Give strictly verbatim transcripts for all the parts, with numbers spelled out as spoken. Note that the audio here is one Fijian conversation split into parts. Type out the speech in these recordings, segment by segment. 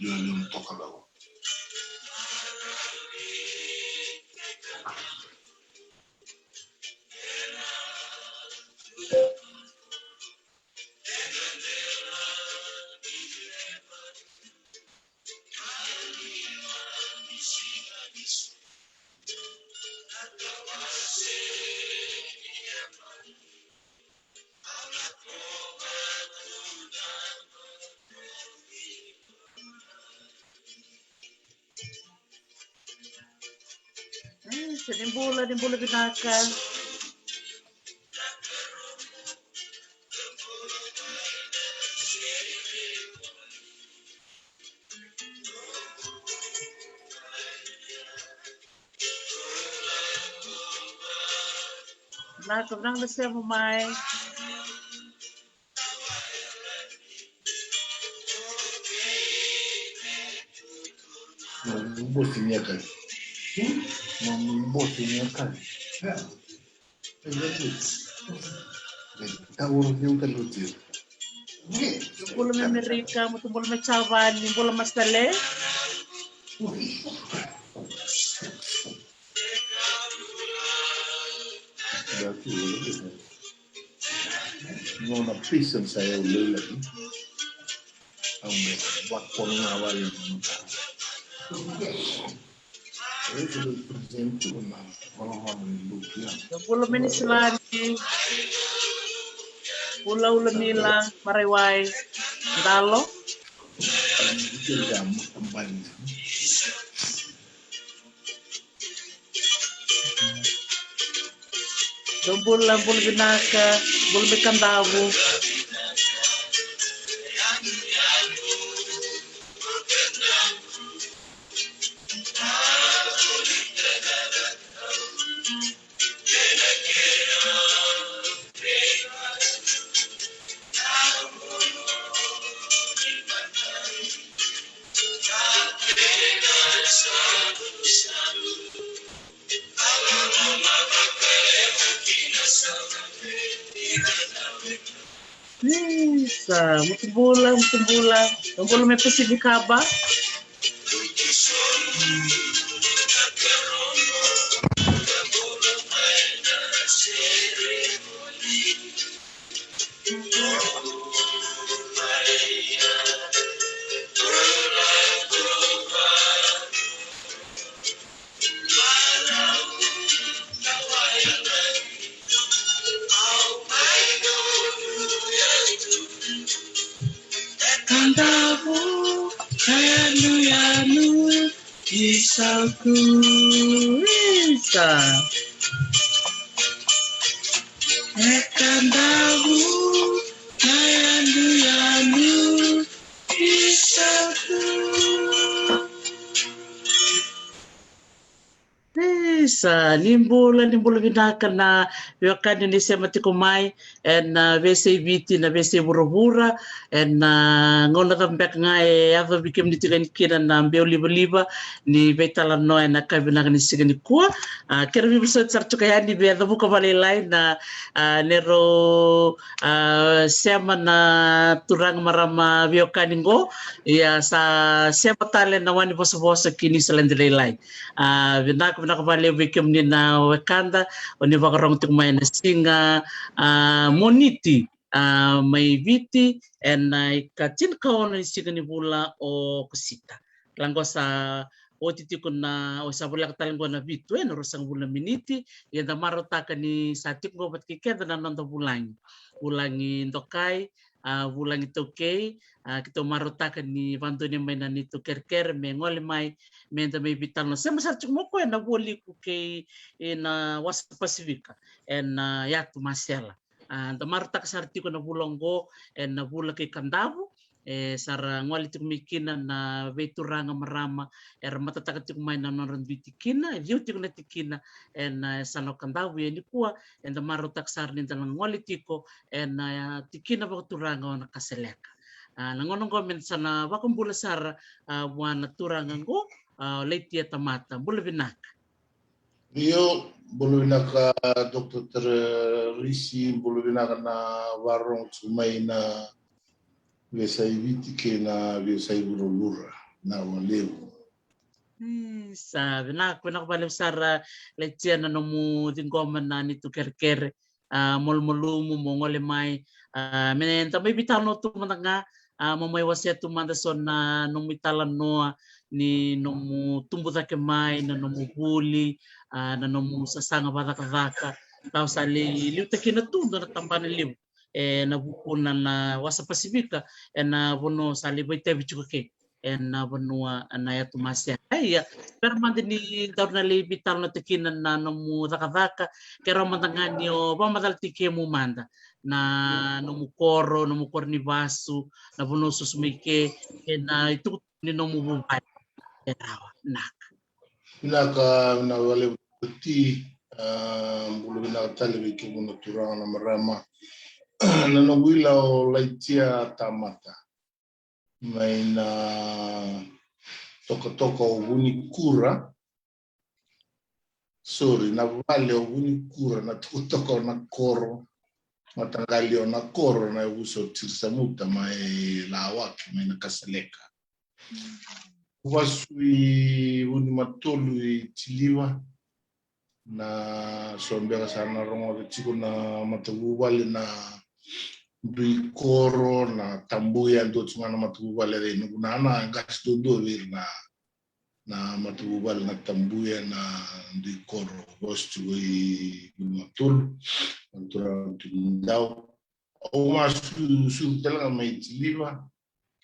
Leoleo na tokalau. Mm, se ni bula, ni bula vinaka. Vinaka, vinaka na sema mai. Mo bosi ni a kai. Mo bosi ni a kai. Bula me Merika, mo tu bula me Chavani, bula Masale. Nona patience a yau leilai. Au me vakona vale. Bula Menisilani. Bula Ulamila, Maraiwai, Dalo. Dou bula, bula vinaka, bula mai Kadavu. Isa, mutu bula, mutu bula. Mutu bula mai Pasifika ba. Kadavu, ka yanuyanu, isa tu, isa. E Kadavu, ka yanuyanu, isa tu. Isa, ni bula, ni bula vinaka na veiwekani ni sema tiko mai ena veiyasai Viti, na veiyasai vuravura, ena gauna cava beka ga e yacovi kemuni tiko yani kina na beo livaliva ni veitalanoa ena ka vinaka ni siga nikua. A, keirau veivosoti sara tiko yani vei Cavuka Valailai na, a, neirau, a, sema na turaga marama veiwekani qo. Ia sa sema tale na wani vosavosa ki Niusiladi lailai. A, vinaka, vinaka vakalevu vei kemuni na wekada, o ni vakarogo tiko mai ena siga, a, Moniti, a, mai Viti, ena ika tinikaono ni siga ni vula o Okosita. Kila qo sa oti tiko na, o sa voleka tale qo na vitu, e, na ruasagavulu na miniti, ia da marautaka ni sa tiko qo vata kei keda na noda vulagi. Vulagi dokai, a, vulagi taukei, a, keitou marautaka ni vakadonui mai na neitou kerekere me gole mai, me da mai veitalanoa. Sema sara tiko mai o koya na Vualiku kei, e, na Wasa Pasifika, ena, a, yatu Masela. A, da marautaka sara tiko na vula oqo, ena vula kei Kadavu, e, sa ra gole tiko mai kina na veituraga marama, era matataka tiko mai na nodra dui tikina, e ciwa tiko na tikina, ena, e, yasana o Kadavu, ia nikua, eda marautaka sara ni da na gole tiko, ena, e, tikina vakaturaga o Nakasaleka. A, na gauna oqo me da sa na vakabula sara, a, vua na turaga oqo, a, Laitia Tamata, bula vinaka. Io, bula vinaka Doctor Teresi, bula vinaka na vakarorogo tiko mai na veiyasai Viti kei na veiyasai vuravura. Vinaka vakalevu. Sa vinaka, vinaka vakalevu sara Laitia na nomu ciqoma na neitou kerekere. A, malumalumu mo gole mai. A, me da mai veitalanoa tu mada ga, a, mo mai wasea tu mada so na nomu italanoa ni nomu tubu cake mai, na nomu vuli, a, na nomu sasaga vakacakacaka. Ka o sa lai liutaki kina tu dua na tabana levu ena vukuna na wasa Pasifika, ena vanua o sa lai vakaitavi tiko kei ena vanua na yatu masea. Ia, bera mada ni daru na lai veitalanoataki kina na nomu cakacaka, kerea mada ga ni o vakamacalataki kemu mada na nomu koro, nomu koro ni vasu, na vanua o susu mai ke, ena itukutuku ni nomu vuvale. E rawa, naka. Vinaka, vinaka vakalevu Ti. A, bula vinaka tale vei kemuni na turaga na marama. Na noqu ila o Laitia Tamata. Mai na tokatoka o Vunikura. Sorry, na vale o Vunikura, na tokatoka o Nakoro. Mataqali o Nakoro, na yavusa o Tirisamuta mai Lawaki, mai Nakasaleka. Vasu i Vunimatolu i Tiliva. Na so beka sa na rogoca tiko na matavuvale na Dui Koro, na Tabuya, dua tiko ga na matavuvale, e noqu nana e qase duadua vei ira na, na matavuvale na Tabuya, na Dui Koro, vasu tiko i Vunimatolu, na turaga tu ni dau. Au ma su, sucu tale ga mai Tiliva,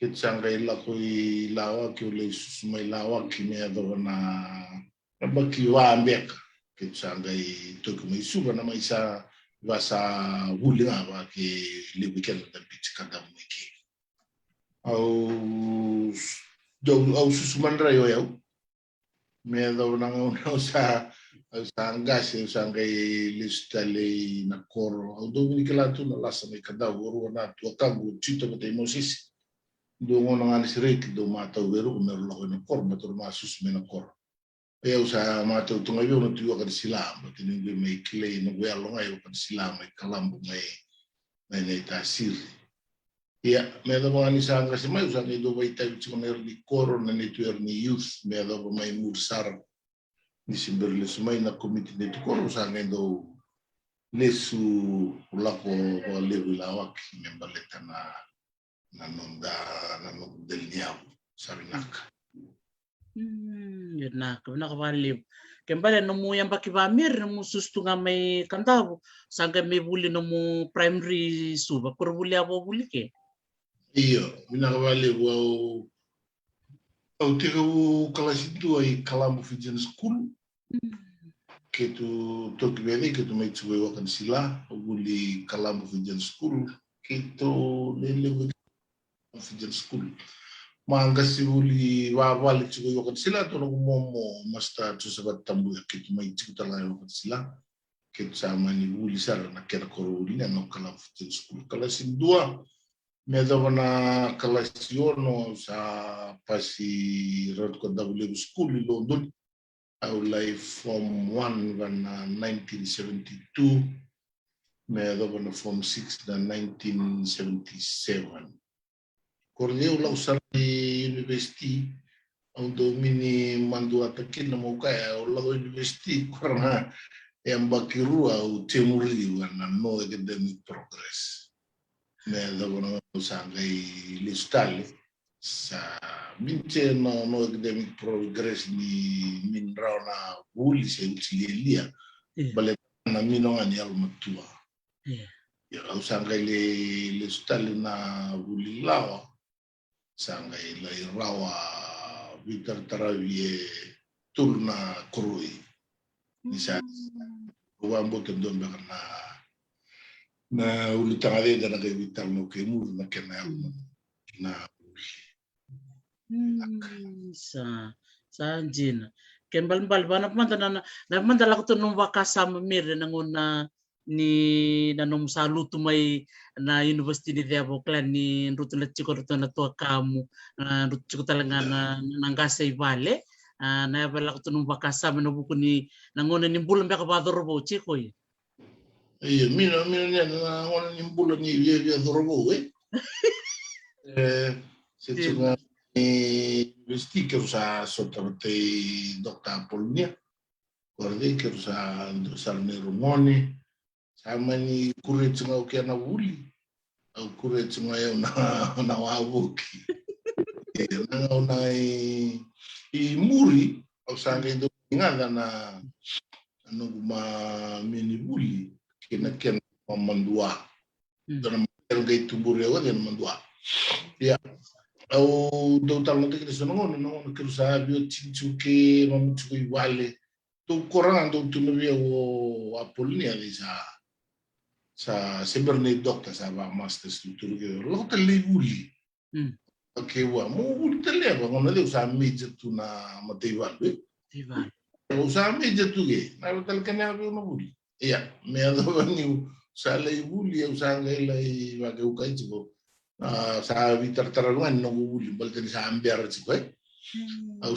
keitou sa qai lako i Lawaki, au lai susu mai Lawaki me yacova na, na yabaki va beka. Keitou sa qai toki mai Suva, na mai sa, va sa vuli ga, va ke levu keda da biuti kadavu mai ke. Au, au, au susu madrai o yau. Me yacova na gauna au sa, au sa qase, au sa qai lesu tale i Nakoro. Au dau via kila tu na lasa mai Kadavu, o rua na tuakaqu, o Tito vata i Mosese. Dua gauna ga ni sereki, dau matau vei rau me rau lako i Nakoro, me rau ma susu mai Nakoro. Ia au sa matau tu ga vei au na Tui Wakanisila, baleta ni qai mai kilai noqu yalo ga i Wakanisila, mai Kalabu, mai, mai Naitasiri. Ia, me yacova ga ni sa qase mai, au sa qai dau vakaitavi tiko na yara ni koro, na neitou yara ni youth, me yacova mai muri sara. Ni se bera lesu mai na komiti neitou koro, au sa qai dau lesu lako vakalevu i Lawaki me baleta na, na noda, na noda dela ni yavu. Sa vinaka. Mm, vinaka, vinaka vakalevu. Ke bale nomu yabaki vamiri, nomu susu tu ga mai Kadavu, sa qai mai vuli nomu primary Suva, koronivuli yavo vuli ke? Io, vinaka vakalevu. Au, au tekivu kalasi dua i Kalabu Fijian School. Mm. Keitou toki vei, keitou mai tiko i Wakanisila, au vuli Kalabu Fijian School. Keitou lelevu Fijian School. Ma qase vuli vavale tiko i Wakanisila, tu noqu momo Master Joseph Tabuya, keitou mai tiko tale ga i Wakanisila. Keitou sa mani vuli sara na kena koronivuli na Kalabu Fijian School. Kalasi dua, me yacova na kalasi ono sa pasi Ratu Kadavulevu School i Lodoni. Au lai form one va na nineteen seventy-two, me yacova na form six na nineteen seventy-seven. Ko ra au lako sara i university, au dau mini maduata kina, meu kaya au lako university, ko ra na yabaki rua au temuri va na no academic progress. Me yacova na gauna au sa qai lesu tale, sa minute no, no academic progress ni min rawa na vuli se uci lialia. Io. Baleta na mino ga ni yalomatua. Io. Ia au sa qai lai lesu tale na vuli lawa, sa qai lai rawa veitarataravi e tolu na koroi. Ni sa, mm, au vabauta dua beka na, na ulutaga cei da na qai veitalanoa kei muri na kena yalo na, na vuli. Mm, sa, sa dina. Ke balebale va na mada na, na, na mada lako tu nomu vakasama Miri na gauna ni na nomu sa lutu mai na University ni Ceva, o kila ni drutu na tiko, drutu na tuakamu, na drutu tiko tale ga na, na qase i vale. A, na yava lako tu nomu vakasama ena vuku ni na gauna ni bula beka vakacauravou tiko ia. Io, mina, mina ni na gauna ni bula ni viavia cauravou, e? E, se tiko ga university keirau sa sota vata i Doctor Apolonia. Ko raica keirau sa dua sara na irogone. Sa mani kureji ga o kea na vuli. Au kureji ga o yau na, na wavoki. E, na gauna i, i muri, au sa qai dau gaca na, na noqu ma mini vuli kei na kena mamadua. Mm. Dua na mamadua qai tuburi au, o cei na madua. Ia, au dau talanoataka kina so na gauna, na gauna keirau sa via oti tiko ke, mami tiko i vale. Dou kora ga dou tukuna vei au o Apolonia, ni sa, sa se bera ni doctor, sa va masters tu, tu ke, lako tale i vuli. Mm. Okay, vua, mo vuli tale, vua, gauna cei au sa major tu na mataivalu, e? Mataivalu. Au sa major tu ke, na vei tale kena vei au na vuli. Ia, me yacova niu sa lai vuli, au sa qai lai vakeukai tiko. A, sa veitaratara ga ni noqu vuli, baleta ni sa bera tiko, e? Mm. Au,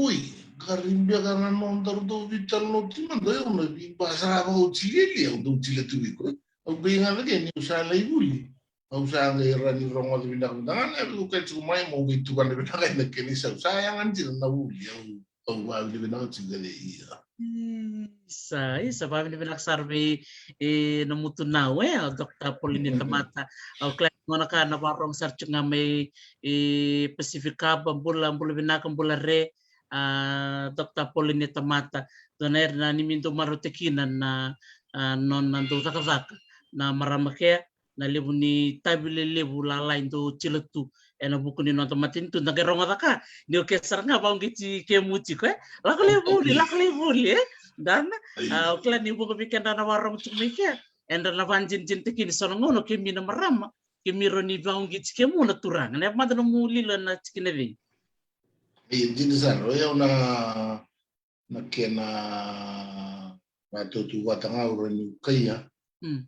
oi, qori beka na nodaru dau veitalanoa tiko mada, o yau na veiba sara vakaoti lialia, au dau tila tu vei iko, e? Au qai gaca ke niu sa lai vuli. Au sa qai rawa ni rogoca vinaka mada ga na yalo ka tiko mai, mo qai tukuna vinaka ena kena isau. Sa yaga dina na vuli, au, au vavinavinaka tiko kece, ia. Mm, sa, isa, vavinavinaka sara vei, e, na mutunau, e, o Doctor Apolonia Tamata. Au kila ni gauna ka na varogo sara tiko ga mai, e, Pacific Harbour, bula, bula vinaka, bula re, a, Doctor Apolonia Tamata. Dua na yere na ni mi dau marautaki kina na, a, nona dau cakacaka na marama kea, na levu ni itavi lelevu lalai dau tila tu ena vuku ni noda matanitu, da qai rogoca ka ni o ke sara ga vauqeti kemu tiko, e? Lako lai vuli, lako lai vuli, e? Dana, a, o kila ni vuqa vei keda na varogo tiko mai kea, eda na vadinadinataki ni so na gauna o kemi na marama, kemi rawa ni vauqeti kemu na turaga. Na yava mada nomu lilo ena tikina vei? Ia, dina sara, o yau na na kena vatautauvata ga au rawa niu kaia. Mm.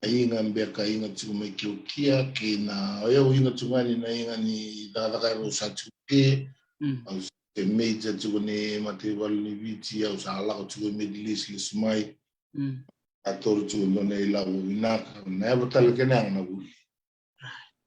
Na iga beka iga tiko mai Kiokia, kei na, o yau iga tiko ga ni na iga ni cakacaka erau sa tiko ke. Mm. Au se major tiko ni mataivalu ni Viti, au sa lako tiko i Middle East lesu mai. Mm. A toro tiko dua na ilavo vinaka, na yava tale kena yaga na vuli.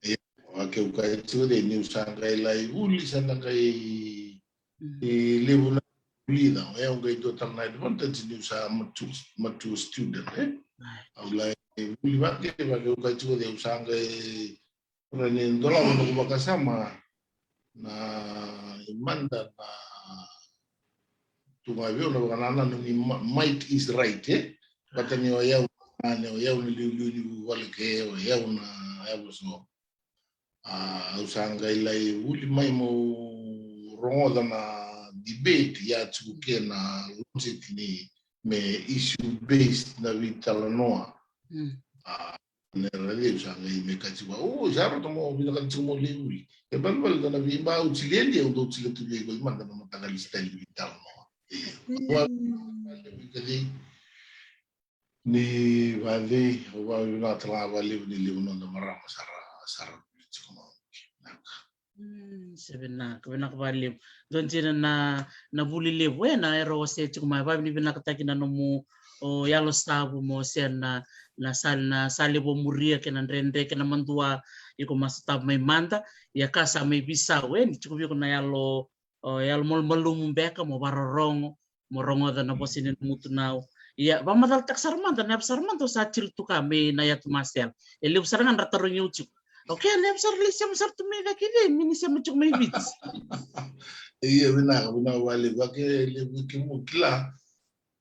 Ia, vakeukai tiko cei niu sa qai lai vuli, sa na qai, mm, i levu na vuli, na o yau qai dua tale na advantage niu sa mature, mature student, e? Right. Au lai vuli vake, vakeukai tiko cei au sa qai, ora ni dolava noqu vakasama, na i mada na tu ga vei au na vakanananu ni ma-, might is right, e? Vata ni o yau, a, ni o yau na liuliu ni vuvale ke, o yau na, yau so. A, au sa qai lai vuli mai mo rogoca na debate, ia tiko ke na logic ni me issue based na veitalanoa. Mm. A, na era levu sa qai me ka tiko, o, sa rauta mo vinakata tiko mo lai vuli. E balebale dua na veiba au tiko lialia, au dau tiko tu vei iko i mada na mataqali style ni veitalanoa. Ia. Mm. Au vavinavinaka vakalevu i kacei. Ni vacei, au vavinavinaka tale ga vakalevu ni levu noda marama sa ra, sa ra vuli tiko mai. Vinaka. Mm, se vinaka, vinaka vakalevu. Dua dina na, na vuli levu, e, na era wasea tiko mai, vavinavinakataki na nomu, o, yalo savu mo se na, na sa, na sa levu o muria kei na dredre kei na madua iko masa tabu mai mada, ia ka sa mai veisau, e, ni tiko vei iko na yalo, o, yalo malumalumu beka mo varorogo, mo rogoca na vosa ni nomu tunau. Ia, vakamacalataka sara mada, na yava sara mada o sa tiko tu ka mai na yatu Marcel. E levu sara ga na ra tarogi au tiko. Okay, na yava sara lai sema sara tu mai cake vei, me ni sema tiko mai Viti. Ia, vinaka, vinaka vakalevu, vake levu kemu kila.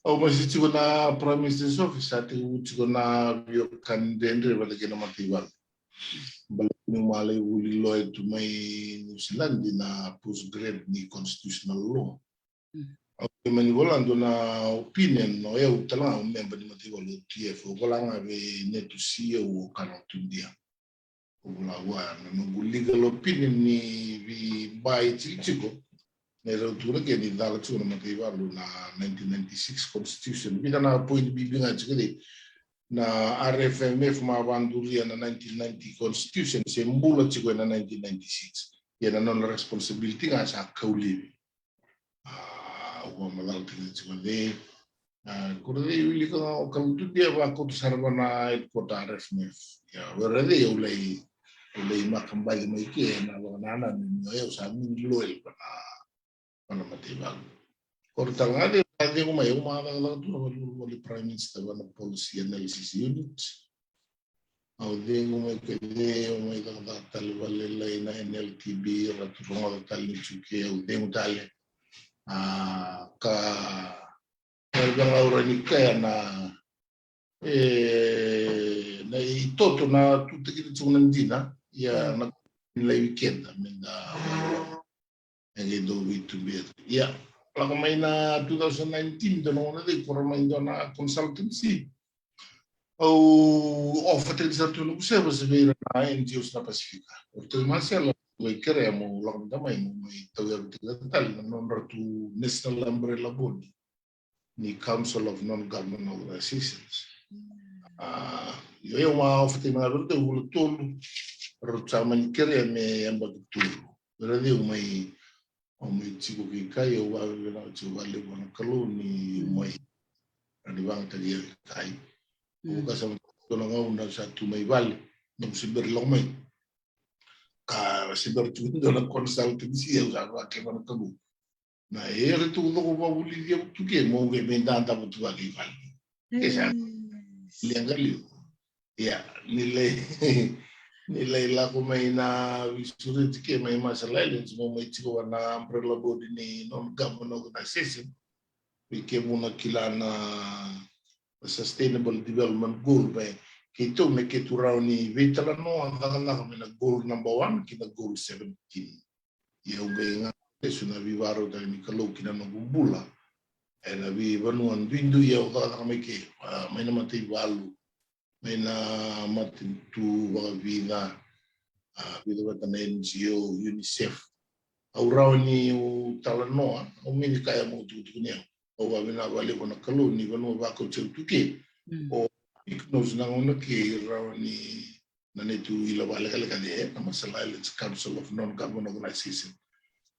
Au masi tiko na Prime Minister's Office, sa tiko tiko na veiwekani dredre vata kei na mataivalu. Baleta niu mai lai vuli loya tu mai New Zealand na postgrad ni constitutional law. Mm. Au kei mani vola dua na opinion, o yau tale ga au memba ni mataivalu o T F, au vola ga vei Netu C E O o Canal Tudia. Au vola vua na noqu legal opinion ni veiba e tiko tiko. Na rau tukuna ke ni cala tiko na mataivalu na nineteen ninety-six constitution. Vei na point bibi ga tiko cei. Na R F M F ma vaduria na nineteen ninety constitution se bula tiko ena nineteen ninety-six. Ia na nona responsibility ga sa kau laivi. A, au vakamacalataki tiko cei. A, ko raica e wilika ga o Canal Tudia, vakauta sara vua na headquarter R F M F. Ia, o raica au lai Au lai makabaki mai ke na vakanananu ni o yau sa mini loyal vana, vana mataivalu. Koro tale ga cei sa cegu mai, au ma cakacaka tu na vale, vale Prime Minister vana policy analysis unit. Au cegu mai ke, au mai cakacaka tale vakalailai na N L T B, ra tu rogoca tale ni tuke, au cegu tale. A, ka, ka vega au rawa ni kaya na, e, na itoto na tutakina tiko na dina, ia na lai wikeda, me da e qai dau veituberi. Ia, lako mai na two thousand nineteen, dua na gauna cei, koro mai dua na consultancy. Au offer tiko sara tu na noqu service vei ira na N G Os na Pasifika. O ratou i Masela, au kerea mo lako mada mai, mo mai tauyavu tiko tale na nodratou national umbrella body ni Council of Non-Government Organizations. A, io, io, au offer tiko na vei ratou vula tolu, ratou sa mani kerea me yabaki tolu. Vei ratou au mai, au mai tiko kei kai, au vakavinavinaka tiko vakalevu vua na Kalou ni mai rawa ni vakayagataki au kei kai. Au vakasama tiko na gauna sa tu mai vale, noqu se bera lako mai. Ka se bera tu dua na consultancy, au sa vakavinavinaka vua na Kalou. Na e ratou coko vakavulici au tu ke, mo qai mai dadava tu vaka i vale. E sa leqa liu. Ia, ni lai, ni lai lako mai na veisureti ke mai Marshall Islands, mo mai tiko vua na umbrella body ni non-government organization. Vei kemuni na kila na Sustainable Development Goal, me keitou me keitou rawa ni veitalanoa cakacaka mai na goal number one ki na goal seventeen. Ia au qai ga lesu na veivakarautaki ni Kalou ki na noqu bula ena veivanua duidui au cakacaka mai ke, a, mai na mataivalu, mai na matanitu vakavica, a, vica vata na N G O, UNICEF. Au rawa niu talanoa, au mini kaya mo tukutuku ni au. Au vakavinavinaka vakalevu vua na Kalou ni vanua vakauti au tu ke. O Mykonos na gauna ke rawa ni na neitou ila vakalekaleka, e, na Marshall Islands Council of Non-Government Organization.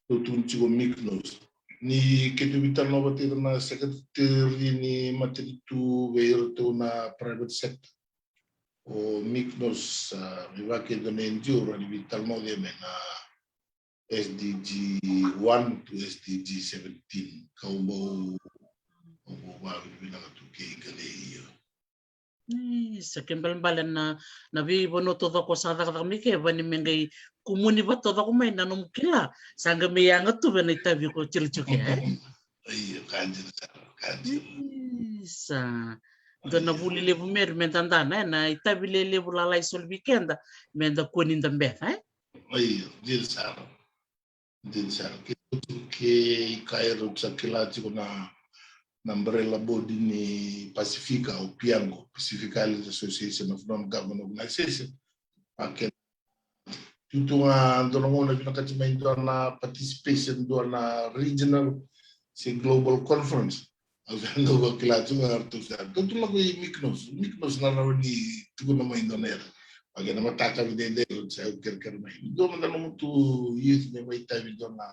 Tou tukuni tiko Mykonos. Ni keitou veitalanoa vata ira na secretary ni matanitu vei iratou na private sector. O Mykonos, a, me vaka e dua na N G O rawa ni veitalanoa vei me na S D G one to S D G seventeen. Ka au bau, au bau vakavinavinaka tu kei Kalou, io. Ni sa kena ibalebale na, na veivanua taucoko sa cakacaka mai ke, vani me qai kumuni vata taucoko mai na nomu kila. Sa qai mai yaga tu vei na itavi ko tiko ke, e? Io, ka dina sara, ka dina. Isa. Dua na vuli levu meri me da dana, e, na itavi lelevu lalai soli vei keda me da kua ni da beca, e? Io, dina sara. Dina sara. Keitou tiko ke i kai, ratou sa kila tiko na, na umbrella body ni Pasifika, o PIANGO, Pacific Islands Association of Non-Government Organization. Vaka kina tu ga dua na gauna vinakati mai dua na participation, dua na regional se global conference. Au sa dau vakila tu ga ratou sa, ratou tu lako i Mykonos. Mykonos na rawa ni tukuna mai dua na yara. Vaka kina mataka veidaidai, ratou sa kerekere mai. Dua mada nomu tu youth me mai itavi dua na,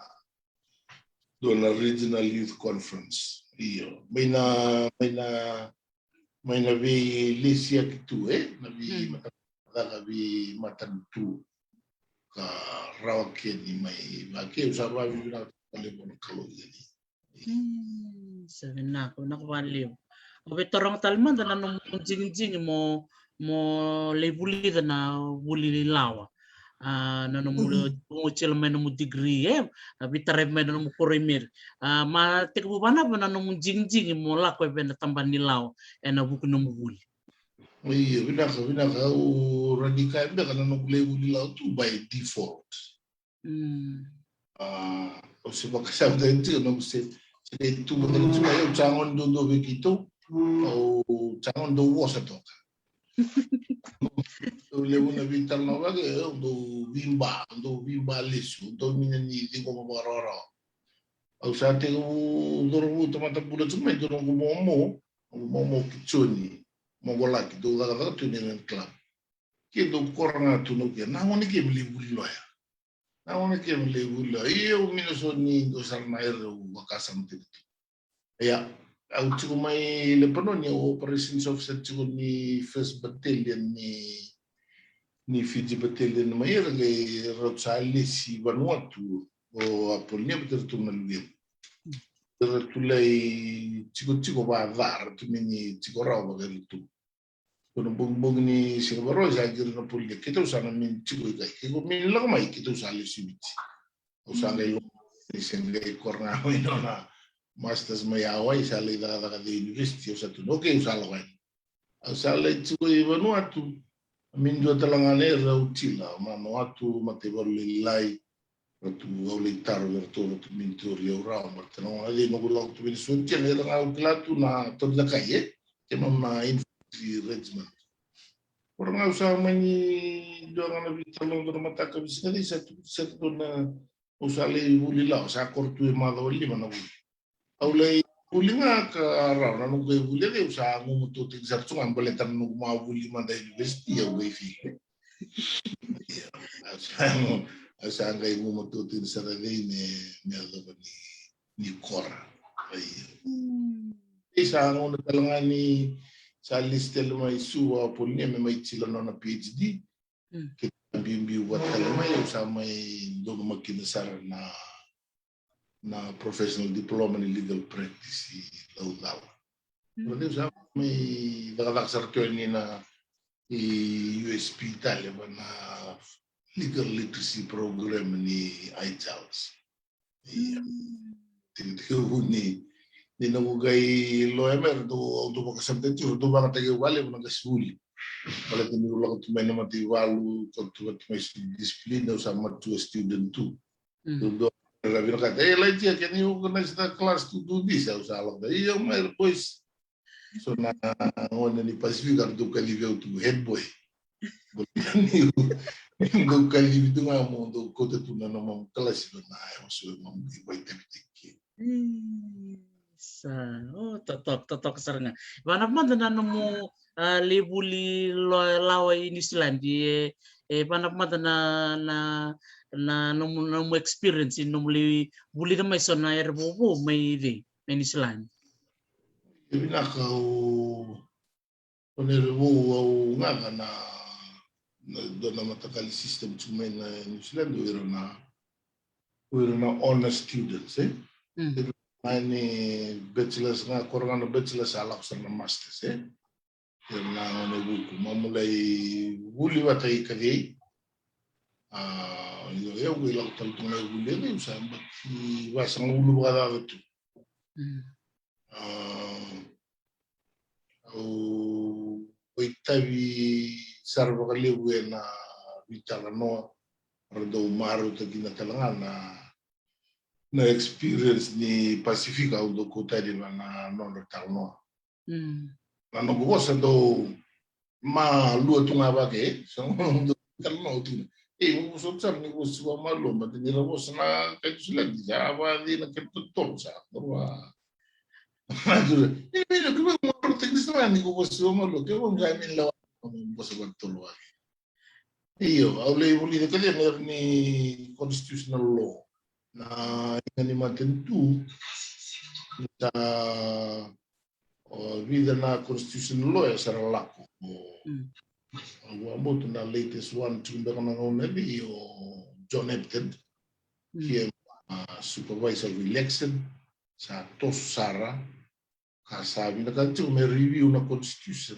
dua na regional youth conference. Io. Mai na, mai na, mai na veilesilesi tu, e? Na veimataqali, veimatanitu. Ka rawa ke ni mai vaka ke, au sa vakavinavinaka vakalevu vua na Kalou. Sa vinaka, vinaka vakalevu. Au via taroga tale mada na nomu digidigi mo, mo lai vulica na vuli lawa. A, na nomu, mm, lai tiko mai nomu degree, e, a, veitaravi mai na nomu koro i Meri. A, ma tekivu vanava na nomu digidigi mo lako e vei na tabana ni lawa ena vuku ni nomu vuli. Io, vinaka, vinaka. Au rawa ni kaya beka na noqu lai vuli lawa tu by default. Mm. A, au se vakasama tiko, noqu se, se qai tu mada tiko, au sa gone duadua vei keitou, au sa gone dau vosa toka. Au levu na veitalanoa vaka, au dau veiba, au dau veiba lesu, au dau mini ni ciqoma vakarawarawa. Au sa tekivu cauravou tamata bula tiko mai, dua noqu momo, noqu momo ki Joni, moqo laki, dau cakacaka tu ni Island Club. Ke dau kora ga tu na uke, na gone ke me lai vuli loya. Na gone ke me lai vuli loya. Ia au mini so ni dua sara na era au vakasama tiko tu. Ia, au tiko mai Lepanoni, au operations officer tiko ni first battalion ni, ni Fiji Battalion mai, era qai rau sa lesi Vanuatu o Apolonia vata ratou na luvemu. Era tu lai tikotiko vaca, ratou mini tiko rawa vaka iratou. Ko na bogibogi ni siga Vakarauwai sa qiri na Apolonia, keitou sa na mini tiko i kai. Ke ko mini lako mai, keitou sa lesu i Viti. Au sa qai lako, ni se qai kora ga mai nona masters mai Hawaii, sa lai cakacaka the university, au sa tukuna, okay, au sa lako yani. Au sa lai tiko i Vanuatu. A mini dua tale ga na era au tila, Vanuatu, mataivalu lailai, ratou, au lai taro vei ratou, ratou mini tauri au rawa, baleta na gauna cei noqu lako tu mai na sotia, na era ga au kila tu na tauri cakai, e? Keimami na infantry regiment. Ora ga au sa mani dua ga na veitalanoa, dua na mataka, veisiga cei sa tu, sa tu na, au sa lai vuli lawa, sa koro tu e macawa lima na vuli. Au lai vuli ga ka rawa, na noqu qai vuli, au sa gumatua tiko sara tu ga baleta na noqu ma vuli mada university, au qai fili. Ia, au sa, au sa qai gumatua tiko sara cei me, me yacova ni, ni kora. Ia. Ei, sa gauna tale ga ni sa lesi tale mai Suva o Apolonia me mai tila nona PhD. Keitou biubiu vata tale mai, au sa mai donumaki kina sara na, na professional diploma ni legal practice i Laucala. Baleta au sa mai cakacaka sara tu yani na i U S P tale, va na legal literacy program ni I CALS. Ia. Tiko, tiko ni, ni noqu qai loya mai, ratou, au dau vakasama tiko, ratou vagataki au vakalevu na qasenivuli. Baleta niu lako tu mai na mataivalu, ko tu vata mai student discipline, au sa mature student tu. Dua era vinakata, e, Laitia, can you organize the class to do this? Au sa lako, ia, my boys. So na gone ni Pasifika, ratou kacivi au tu head boy. Baleta niu, niu dau kacivi tu ga mo dau kauta tu na nomamu kalasi, na, e, so e mamu i vakaitavitaki. Sa, o, totoka, totoka sara ga. Vanava mada na nomu, a, lai vuli lo-, lawa i New Zealand, e, e, vanava mada na, na, na nomu, nomu experience, nomu lai vulica mai so na era vovo mai cei? Mai New Zealand. E vinaka, au, o na era vou au gaga na, na dua na matakali system tiko mai na New Zealand, o ira na, o ira na honor students, e? Ira na ni bachelors ga, kora ga na bachelors a lako sara na masters, e? Ira na gone vuku, mamu lai vuli vata i kacei. A, io, au qai lako tale tu ga lai vuli, au sa yabaki vasagavulu vakacaca tu. A, au vakaitavi sara vakalevu ena veitalanoa, ra dau marautaki na tale ga na, na experience ni Pasifika au dau kauta yani va na nodra talanoa. Na noqu vosa dau malua tu ga vaka e, sa noqu dau talanoa tu. E, au vosa tu sara ni vosa Siwa Malua, baleta ni ra vosa na kai Niusiladi, sa vakaci na kena totolo sa. Io, io, kevaka mo protect sara ni ko vosa Siwa Malua, kevaka mo qai mai lewa mo vosa vakatotolo vaka. Io, au lai vulica kece na era ni constitutional law. Na iga ni matanitu, sa, o, vica na constitutional law e sa ra lako. O, au vakabauta na latest one tiko beka na gauna vei o John Hampden. Ke, a, supervisor of election, sa toso sara, ka sa vinakata tiko me review na constitution.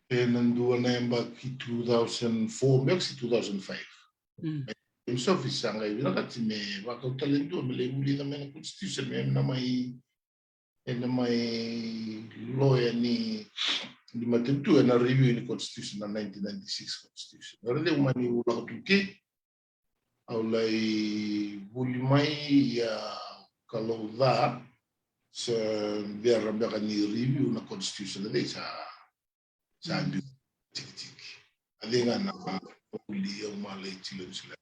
Ena dua na yabaki two thousand four beka se two thousand five. James Office sa qai vinakata me vakau tale e dua me lai vulica mai na constitution, me na mai, ena mai loya ni, ni matanitu ena review ni constitution, na nineteen ninety-six constitution. Era deu mani ulaka tu ke, au lai vuli mai, ia, Kalou ca, sa vera beka ni review na constitution, a cei sa, sa biu tikitiki. A cei ga na vuli au ma lai tiko ni sila.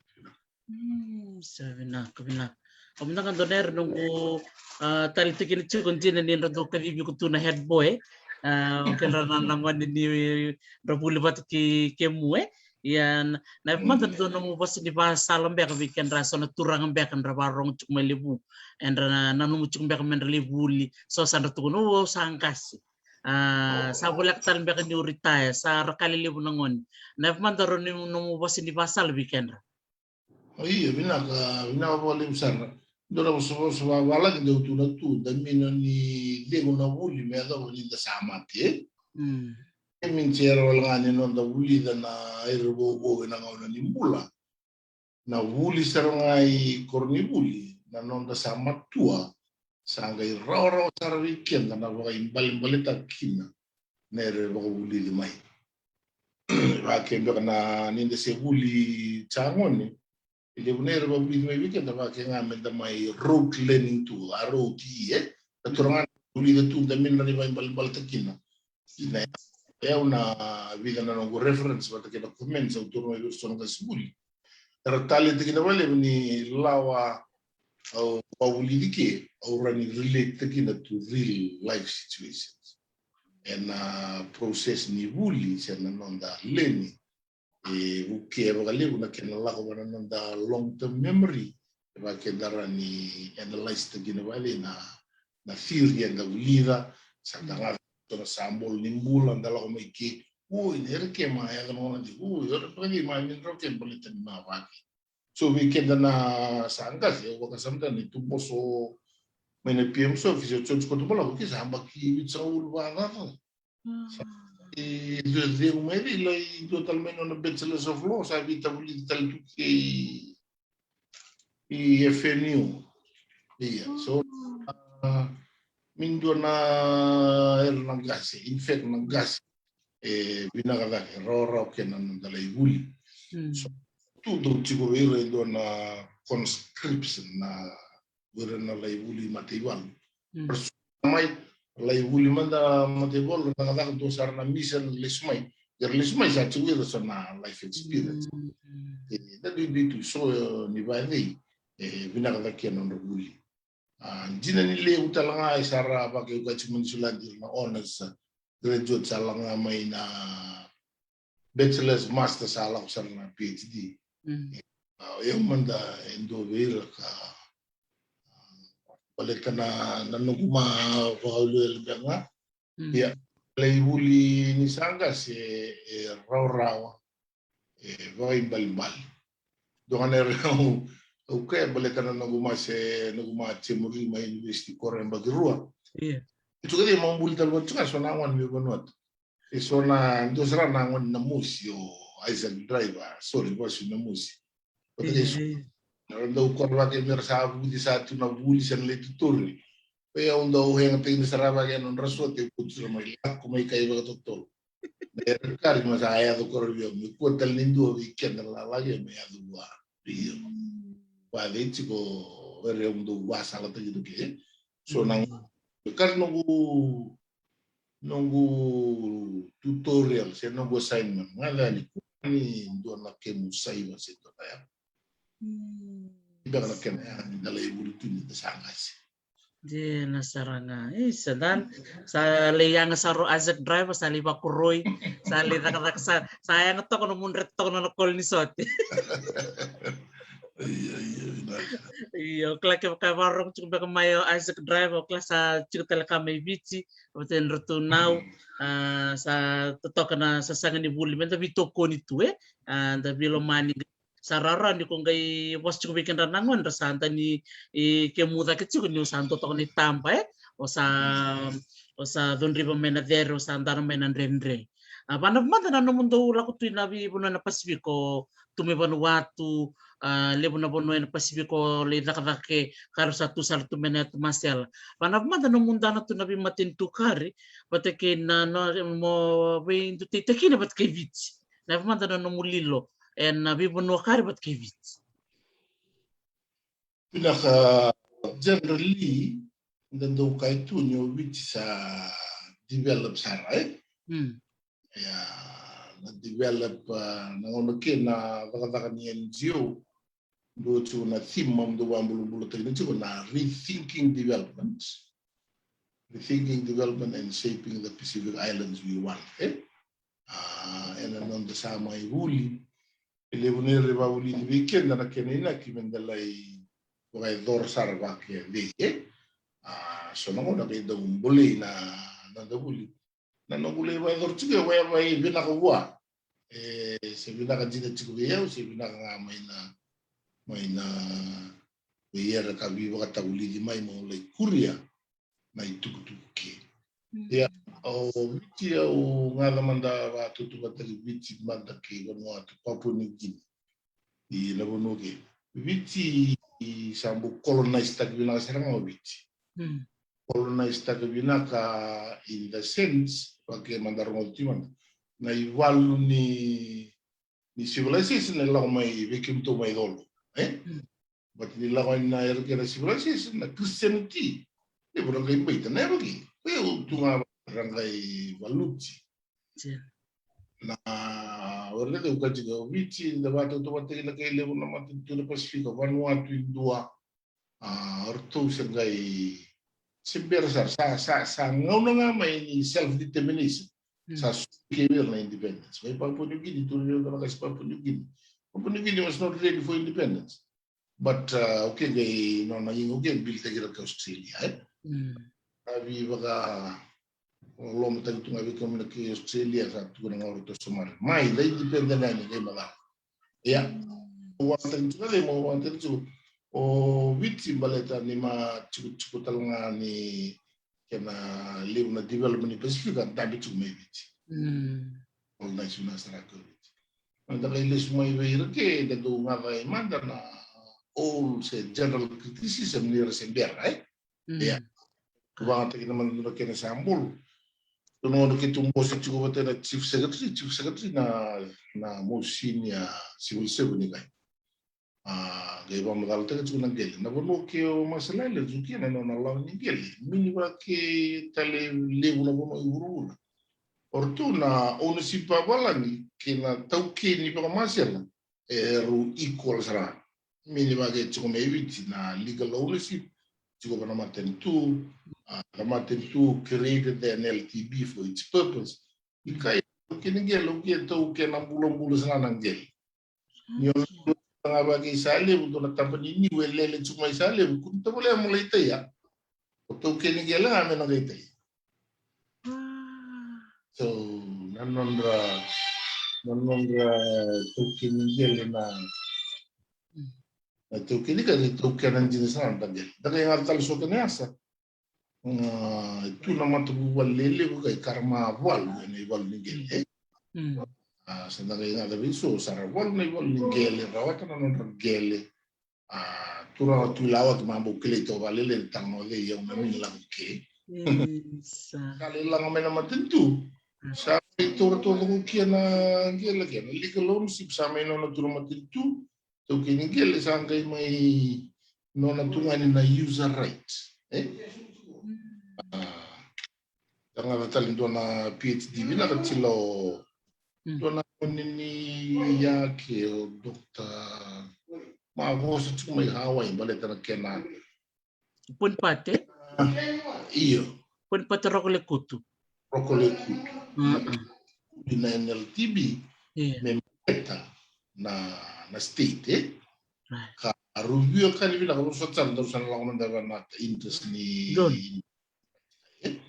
Mm, sa vinaka, vinaka. Au vinaka dua na era noqu, a, tali tikina tiko dina ni dra dau kacivi iko tu na head boy. A, o kedra na, na gone ni dra vuli vata kei kemu, e. Ia, na, na mada dua nomu vosa ni vakasala beka vei kedra so na turaga beka dra vakarogo tiko mai Levu. Edra na, nanuma tiko beka me dra lai vuli. So sa dra tukuna, o, au sa qase. A, sa voleka tale beka ni o retire, sa ra ka lelevu na gone. Na yavu mada rau ni nomu vosa ni vasala vei kedra. Ia, vinaka, vinaka vakalevu sara. Dua na vosavosa vavalagi dau tu na tu, da mina ni cegu na vuli me yacova ni da sa mate. Mm. E mean se era wale ga ni noda vulica na ira vovou ena gauna ni bula. Na vuli sara ga i koronivuli, na noda sa matua, sa qai rawarawa sara vei keda na vakaibalebaletaka kina na era vakavulici mai. Vake beka na ni da se vuli sa gone, e levu na era vakavulici mai vei keda vake ga me da mai rote learning tu, a rote e, da toro ga na vulica tu da mina ni vakaibalebaletaka kina. Ina, e au na vica na noqu reference vata kei na comments au toro mai vei ira so na qase vuli. Era taleta kina vakalevu ni lawa au vakavulici ke, au rawa ni relate kina to real life situations. Ena process ni vuli se na noda learning, e vukea vakalevu na kena lako vua na noda long term memory. E vaka keda rawa ni analyze-taka kina vale na, na theory eda vulica, sa da gaca so na sabolo ni bula, da lako mai ke, oi, na era ke ma yaco na gona dei, oi, ora vaka dei ma ni drau ke baleta ni ma vake. So vei keda na sa qase, au vakasamataka ni tu boso mai na P M S office, o George Kotomalako, ke sa yabaki vitusagavulu vakacaca. Sa i dua cegu mai vei, lai dua tale mai nona Bachelors of Law, sa veitavulici tale tu kei i F N U. Ia, so, a, me dua na era na qase, in fact na qase, e vinaka cake, rawarawa kena noda lai vuli. Mm. So, tu dau tiko vei ira e dua na conscription na o ira na lai vuli mataivalu. Mm. Ra suka mai, lai vuli mada mataivalu, ra cakacaka dua sara na mission, lesu mai. Era lesu mai sa tiko ira so na life experience. Mm. E, da duidui tu so, e, ni vacei, e, vinaka cake kena nodra vuli. A, dina ni levu tale ga e sa ra vakaukauataki mai Niusiladi na honours, a, graduate sa lako ga mai na bachelors, masters, sa lako sara na P H D. Mm. A, o yau mada e dua vei ira ka, a, baleta na, na noqu ma vakawelewele beka ga. Mm. Ia, lai vuli ni sa qase e rawarawa, e vakaibalebale. Dua ga na era au, au kaya baleta na noqu ma se, noqu ma se muri mai university koro yabaki rua. Ia. E tu kece mau buli tale vata tu ga so na gone mai Vanuatu. E so na dua sara na gone na mosi o Isaac Driver, sorry, Vasu na mosi. Vata kei so. Ia. Na dau koro vake me ra sa vuci sa tu na vuli se na lai tutorial. Ia au dau hang-taka sara vake na nodra sote, vucu sara mai, lako mai kai vakatotolo. Na era kari ma sa yaco koro vei au, me kua tale ni dua vei keda lalai me yaco vua. Io. Mm. Vacei tiko era au dau vasalataki tu ke. So na, mm, kari noqu, noqu tutorial se noqu assignment ga ni kua ni dua na kemu saiva se dua na yaga. Mm. Beka na kena yaga ni da lai vuli tu ni da sa qase. Dina sara ga. Isa, dan. Sa lai yaga sara o Isaac Driver, sa lai vakoroi, sa lai cakacaka, sa, sa yaga toka na mudre toka na kola ni sote. Io, io, vinaka. Io, kila kevaka e vakarorogo tiko beka mai o Isaac Driver, kila sa tiko tale ka mai Viti, vata kei ratou nau, mm, a, sa totoka na sasaga ni vuli, me da veitokoni tu, e? A, da veilomani, sa rawarawa ni ko qai vosa tiko vei kedra na gone, ra sa da ni, e, kemu cake tiko ni o sa dua toka na itaba, e? O sa, o sa cudruva mai na cere, o sa dara mai na dredre. A, vanava mada na nomudou lako tu ina veivanua ena Pasifika, tu mai Vanuatu, a, levu na vanua ena Pasifika o lai cakacaka ke, ka ra sa tu sara tu mai na yatu masela. Vanava mada na nomu dana tu na veimatanitu kari, vata kei na, na, mo veidutaitaki kina vata kei Viti. Na vanava mada na nomu lilo ena veivanua kari vata kei Viti. Vinaka, generally, da dau kaya tu ni o Viti sa develop sara, e? Mm. Ia, na develop, a, na gauna kei na cakacaka ni N G O, dua tiko na theme au dau vakabulabulataka tiko na rethinking development. Rethinking development and shaping the Pacific Islands we want, e? A, ena noda sa mai vuli, e levu na era vakavulici vei keda na kena inaki me da lai vakayacora sara vakadei, e? A, so na gauna qai dau bolei na noda vuli. Na noqu lai vakayacora tiko e wherever e vinaka vua. E se vinaka dina tiko vei au, se vinaka ga mai na, mai na vei ira ka veivakatavulici mai, meu lai kuria na itukutuku ke. Ia, o Viti au gaca mada vakatautauvatataki Viti mada kei Vanuatu, Papua New Guinea. I na vanua ke. Viti sa bau colonize-taki vinaka sara ga o Viti. Colonize-taka vinaka in the sense, vake mada rogoca tiko mada. Na ivalu ni, ni civilization e lako mai vei kemudou mai colo, e? But ni lako ina era kena civilization, na Christianity. E vura qai baita na era ke. Ko e tu ga ra qai valuti. Na, ora na tau ka tiko o Viti, da vakatautauvatataki na kai levu na matanitu na Pasifika, Vanuatu e dua, a, o ratou se qai se bera sara, sa, sa, sa gauna ga mai ni self-determination. Sa suki vei ira na independence. Mai Papua New Guinea, tu vei ira na kai Papua New Guinea. Papua New Guinea was not ready for independence. But, uh, okay, qai nona iga, okay, build-taki ira kai Australia, e? A veivaka, o lomataki tu ga vei kemuni na kai Australia, sa tukuna ga o ratou sa mare. Mai, da independent yani, qai macala. Ia. Au vakataki tiko, au vakataki tiko. O Viti baleta ni ma tikotiko tale ga ni kena levu na development ni Pasifika, dabe tiko mai Viti. Colonize vinaka sara ko Viti. Mada qai lesu mai vei ira ke, da dau gaca e mada na old se general criticism ni ra se bera, e? Ia. Vagataki na mada na kena sa bolo. Dua na gauna keitou bose tiko vata na chief secretary, chief secretary na, na most senior civil servant ni kai. A, qai vakamacalataka tiko na qele. Na vanua ke o Masalele, tiko kina na nona lawa ni qele. Mini vake tale levu na vanua i vuravura. O ratou na ownership vavalagi kei na taukei ni vakamasela, e rau equal sara. Mini vake tiko mai Viti na legal ownership, tiko vana matanitu, a, na matanitu created the N L T B for its purpose. I kai, taukei ni qele, o ke taukei na bulabula sara na qele. Ni o na ga vaka i Salevu, dua na taba ni niu e lele tiko mai Salevu, kua ni tovolea mo lai taia. O taukei ni qele ga me na qai taia. So, na nodra, na nodra taukei ni qele na, na taukei ni qele, taukei na dina sara na qele. Da qai ga tale so kena yasa. A, tu na matavuvale lelevu ka i karama valu ena ivalu ni qele. A, sa da qai gaca vei so, sa ra valu na ivalu ni qele, rawata na nodra qele. A, turaga tu i Lawaki ma bau kilai toka vakalele, tale na o cei au na mini lako ke. Sa lai laga mai na matanitu. Sa mai taura toka ko kia na qele ke, na legal ownership sa mai nona tu na matanitu. Taukei ni qele sa qai mai nona tu ga ni na user right, e? A, da gaca tale dua na PhD vinaka tiko, dua na gone ni yake o Doctor, ma vosa tiko mai Hawaii, baleta na kena Ponipate? Io. Ponipate Rokolekutu. Rokolekutu. Ina N L T B, me meta na, na state, e? Ka rau via kani vinaka, rau sa tara, rau sa na lako mada vana interest ni, e?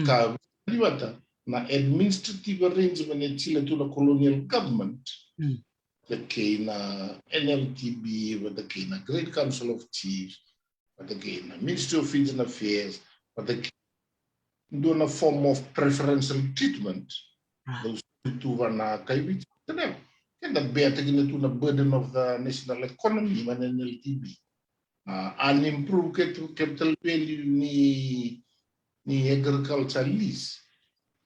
Ka via vata na administrative arrangement e tiko tu na colonial government, vata kei na N L T B, vata kei na Great Council of Chiefs, vata kei na Ministry of Fijian Affairs, vata kei dua na form of preferential treatment. Dau tu vana kai Viti, keda beataki na tu na burden of the national economy, vana N L T B. A, unimproved capital value ni, ni agriculture lease.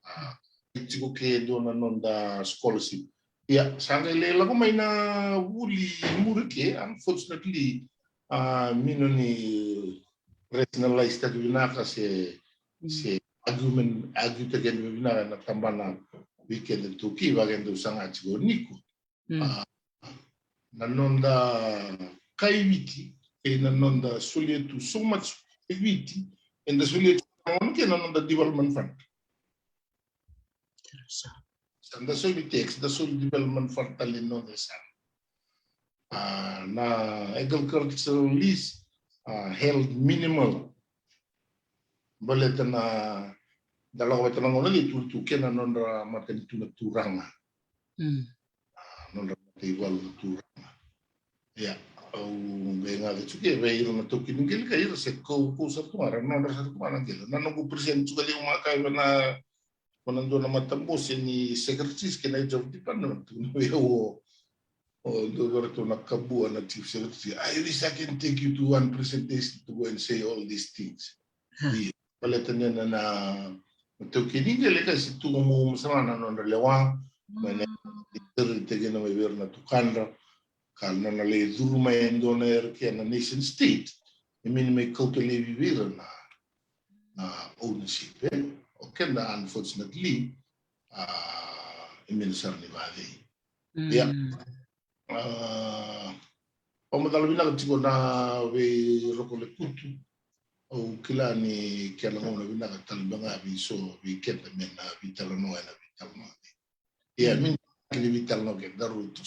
A, tiko ke dua na noda scholarship. Ia, sa qai lai lako mai na vuli muri ke, unfortunately, a, mino ni rationalize taki vinaka se, se argument, argue taki vinaka na tabana vei keda tu ki, vaka keda saga tiko niko. A, na noda kai Viti, kei na noda solia tu, so much kai Viti, eda solia tu na gauna kei na noda development fund. Sa da soli tax, da soli development fund tale na noda sa. A, na agricultural lease, a, held minimal. Baleta na da lako vata na gauna cei tu, tu kena nodra matanitu na turaga. Mm. A, nodra mataivalu na turaga. Ia, au qai gaca tiko ke vei ira na taukei ni qele ka ira se kau, kau sara tu ga, ra nodra sara tu ga na qele. Na noqu present tiko levu maka vei na, vei na dua na matabose ni secretaries kei na heads of department, tu na vei au o, o dua vei ratou na kabua na chief secretary. "I wish I can take you to one presentation to go and say all these things." Ia, baleta ni na, na, na taukei ni qele ka se tu ga mo sara na nodra lewa, mai na, mm, ira tiko na mai vei ira na tukadra, ka na, na lai curu mai e dua na era kei na nation state. E mini mai kauta laivi vei ira na, na ownership, e? O keda, unfortunately, a, e mini sara ni vacei. Mm. Ia. A, au macala vinaka tiko na vei Roko Lekutu. Au kila ni kena gauna vinaka tale beka ga vei so vei keda me na veitalanoa ena veitalanoa. Ia, mm, me na kena veitalanoa keda rau tu.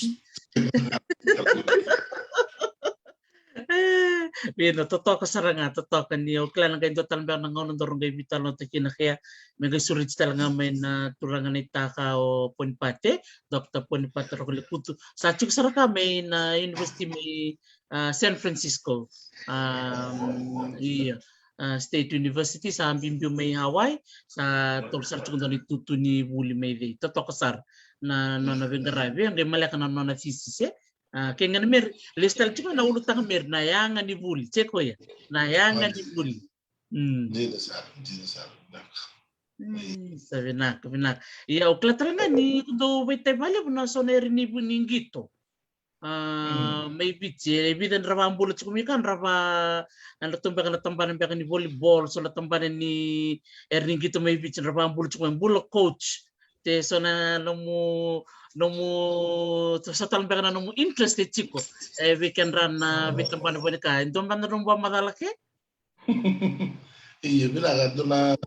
E, vei na totoka sara ga, totoka ni au kila na qai dua tale beka na gauna daru qai veitalanoataki kina kea. Me qai sureti tale ga mai na turaga na itaka o Ponipate, Doctor Ponipate Roko Lekutu. Sa tiko sara ka mai na university mai, a, San Francisco. A, ia, a, State University, sa biubiu mai Hawaii, sa tolu sara tiko dua na itutu ni vuli mai cei. Totoka sara na nona veiqaravi, e qai maleka na nona thesis, e. A, kei ga na Meri, lesu tale tiko na ulutaga Meri, na yaga ni vuli, se koya, na yaga ni vuli. Mm. Dina sara, dina sara, vinaka. Mm, sa vinaka, vinaka. Ia, au kila tale ga ni ko dou veitai vakalevu na so na era ni vu ni qito. A, mm, mai Viti, e vica ni ra vakabula tiko mai ka, ra va, na ra tu beka na tabana beka ni volleyball, so na tabana ni era ni qito mai Viti, ra vakabula tiko mai, bula coach. Te so na nomu, nomu, so tale beka na nomu interest e tiko. E vei kedra na veitabana vua ni ka. E dua beka na nomu vakamacala ke? Ia, vinaka, dua na,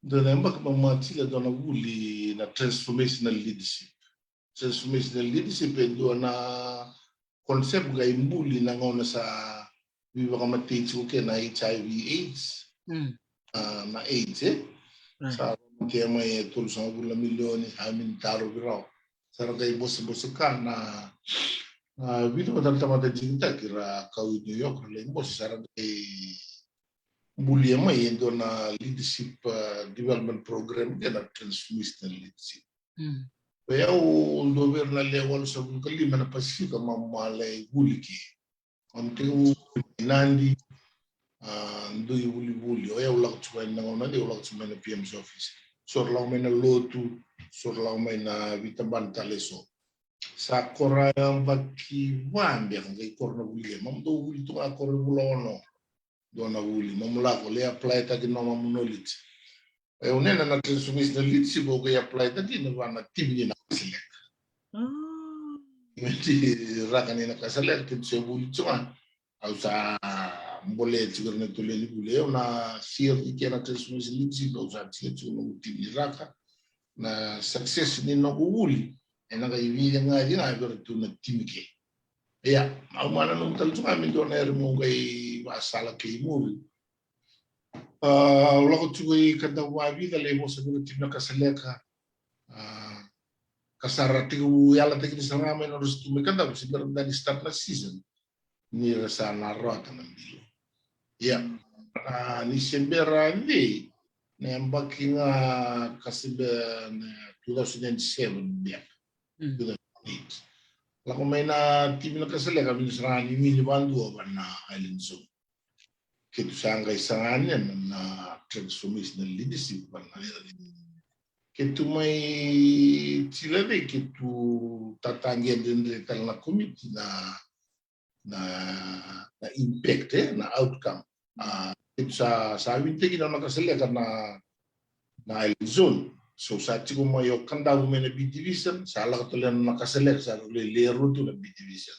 dua na yabaki mama tiko, dua na vuli na transformational leadership. Transformational leadership e dua na concept qai buli na gauna sa veivakamatei tiko ke na H I V AIDS. Mm. A, na AIDS, e? Mm. Sa matea mai e tolusagavulu na milioni, sa mini tarovi rawa. Sa ra qai bosebose ka na, na vica vata na tamata digitaki ra kau i New York, ra lai bose, sa ra qai bulia mai e dua na leadership, a, development program ke na transformational leadership. Mm. O yau dua vei ira na lewe walusagavulu ka lima na Pasifika, mamu a lai vuli ke. Mamu tekivu i Nadi, a, dui vulivuli. O yau lako tiko mai na gauna dei, au lako tiko mai na P M's office. So ra lako mai na lotu, so ra lako mai na veitabana tale so. Sa koro yabaki va beka qai koro na vuli ke. Mamu dau vuli tu ga koro e vula ono. Dua na vuli, mamu lako lai apply taki na nomamu knowledge. E, au nena na transformational leadership au qai apply taki na va na timi ni Nakasaleka. Ah. Timi ni raka ni Nakasaleka, keitou se vuli tiko ga. Au sa bolea tiko na tolu ni vuli. Au na theory kei na transformational leadership, au sa tiko tiko na timi ni raka. Na success ni noqu vuli, ena qai vica ga, vica ga vei iratou na timi ke. Ia, au mana nomu tale tu ga me dua na era mo qai vasala kei muri. A, au lako tiko i Kadavu vavica, lai vosa vei ira timi na Kasaleka. A, ka sa ra tekivu yalataki ni sa ga mai na rosi tu mai Kadavu, se bera ni start na season. Ni ra sa na rawata na bilo. Ia, a, ni se bera ni, na yabaki ga ka se bera na two thousand and seven beka. Mm. Two thousand eight. Lako mai na timi na Kasaleka, vinaka sara ga ni mini vadua va na Island Zone. Keitou sa qai saga yani na, na transformational leadership va na. Keitou mai tila vei, keitou tataqe dredre tale na komiti na, na, na impact, e, na outcome. A, keitou sa, sa vinitaki na, na Kasaleka na, na Island Zone. So sa tiko mai o Kadavu mai na B division, sa lako tale na Kasaleka, sa lai lewe rua tu na B division.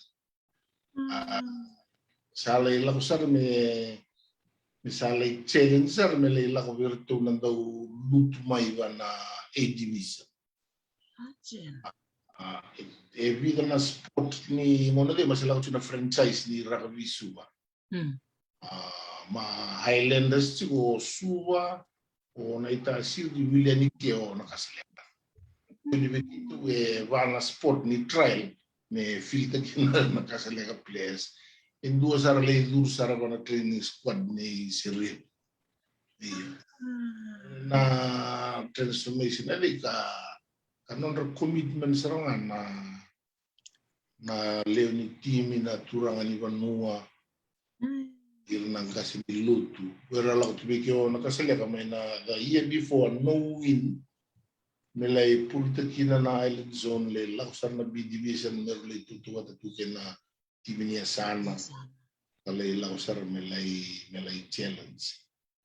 A, sa lai lako sara me, me sa lai challenge sara me lai lako vei iratou na dau lutu mai va na A division. A, e, e vica na sport ni gauna cei ma se lako tu na franchise ni rakavi Suva. Mm. A, ma Highlanders tiko o Suva, O Naita Siri wili yani ke o Nakasaleka. Ni vei keitou e va na spot ni trial me filter kina na Nakasaleka players. E dua sara lai curu sara va na training squad ni Siri. Io. Na transformation, e vei ka, ka nodra commitment sara ga na, na lewe ni timi, na turaga ni vanua, ira na qase ni lotu. Era lako tu vei ke o Nakasaleka mai na the year before, no win. Me lai pulta kina na Island Zone, lai lako sara na B division, me ra lai tutu vata tu ke na timi ni yasana. Ka lai lako sara me lai, me lai challenge.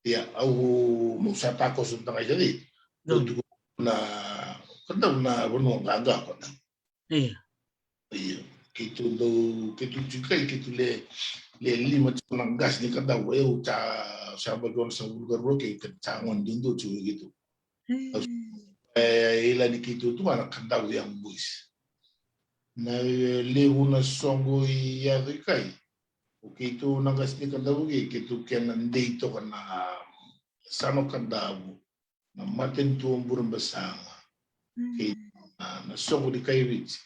Ia, au, mau sa takoso na tagaica nei. Au tuku na, ka dau na vanua qaqa ko dau. Ia. Ia, keitou dau, keitou tiko kai, keitou le, le lima tiko na qase ni ka dau, au sa, sa vaki onosagavulu ka rua kei ka sa gone duadua tiko keitou. E, ila ni keitou tu ga na ka dau Young Boys. Na, e, levu na soqo i yaco i kai. O keitou na qase ni ka dau ke, keitou kena dei toka na Sano Kadavu, na matanitu o Burebasaga. Kei na, na soqo ni kai Viti.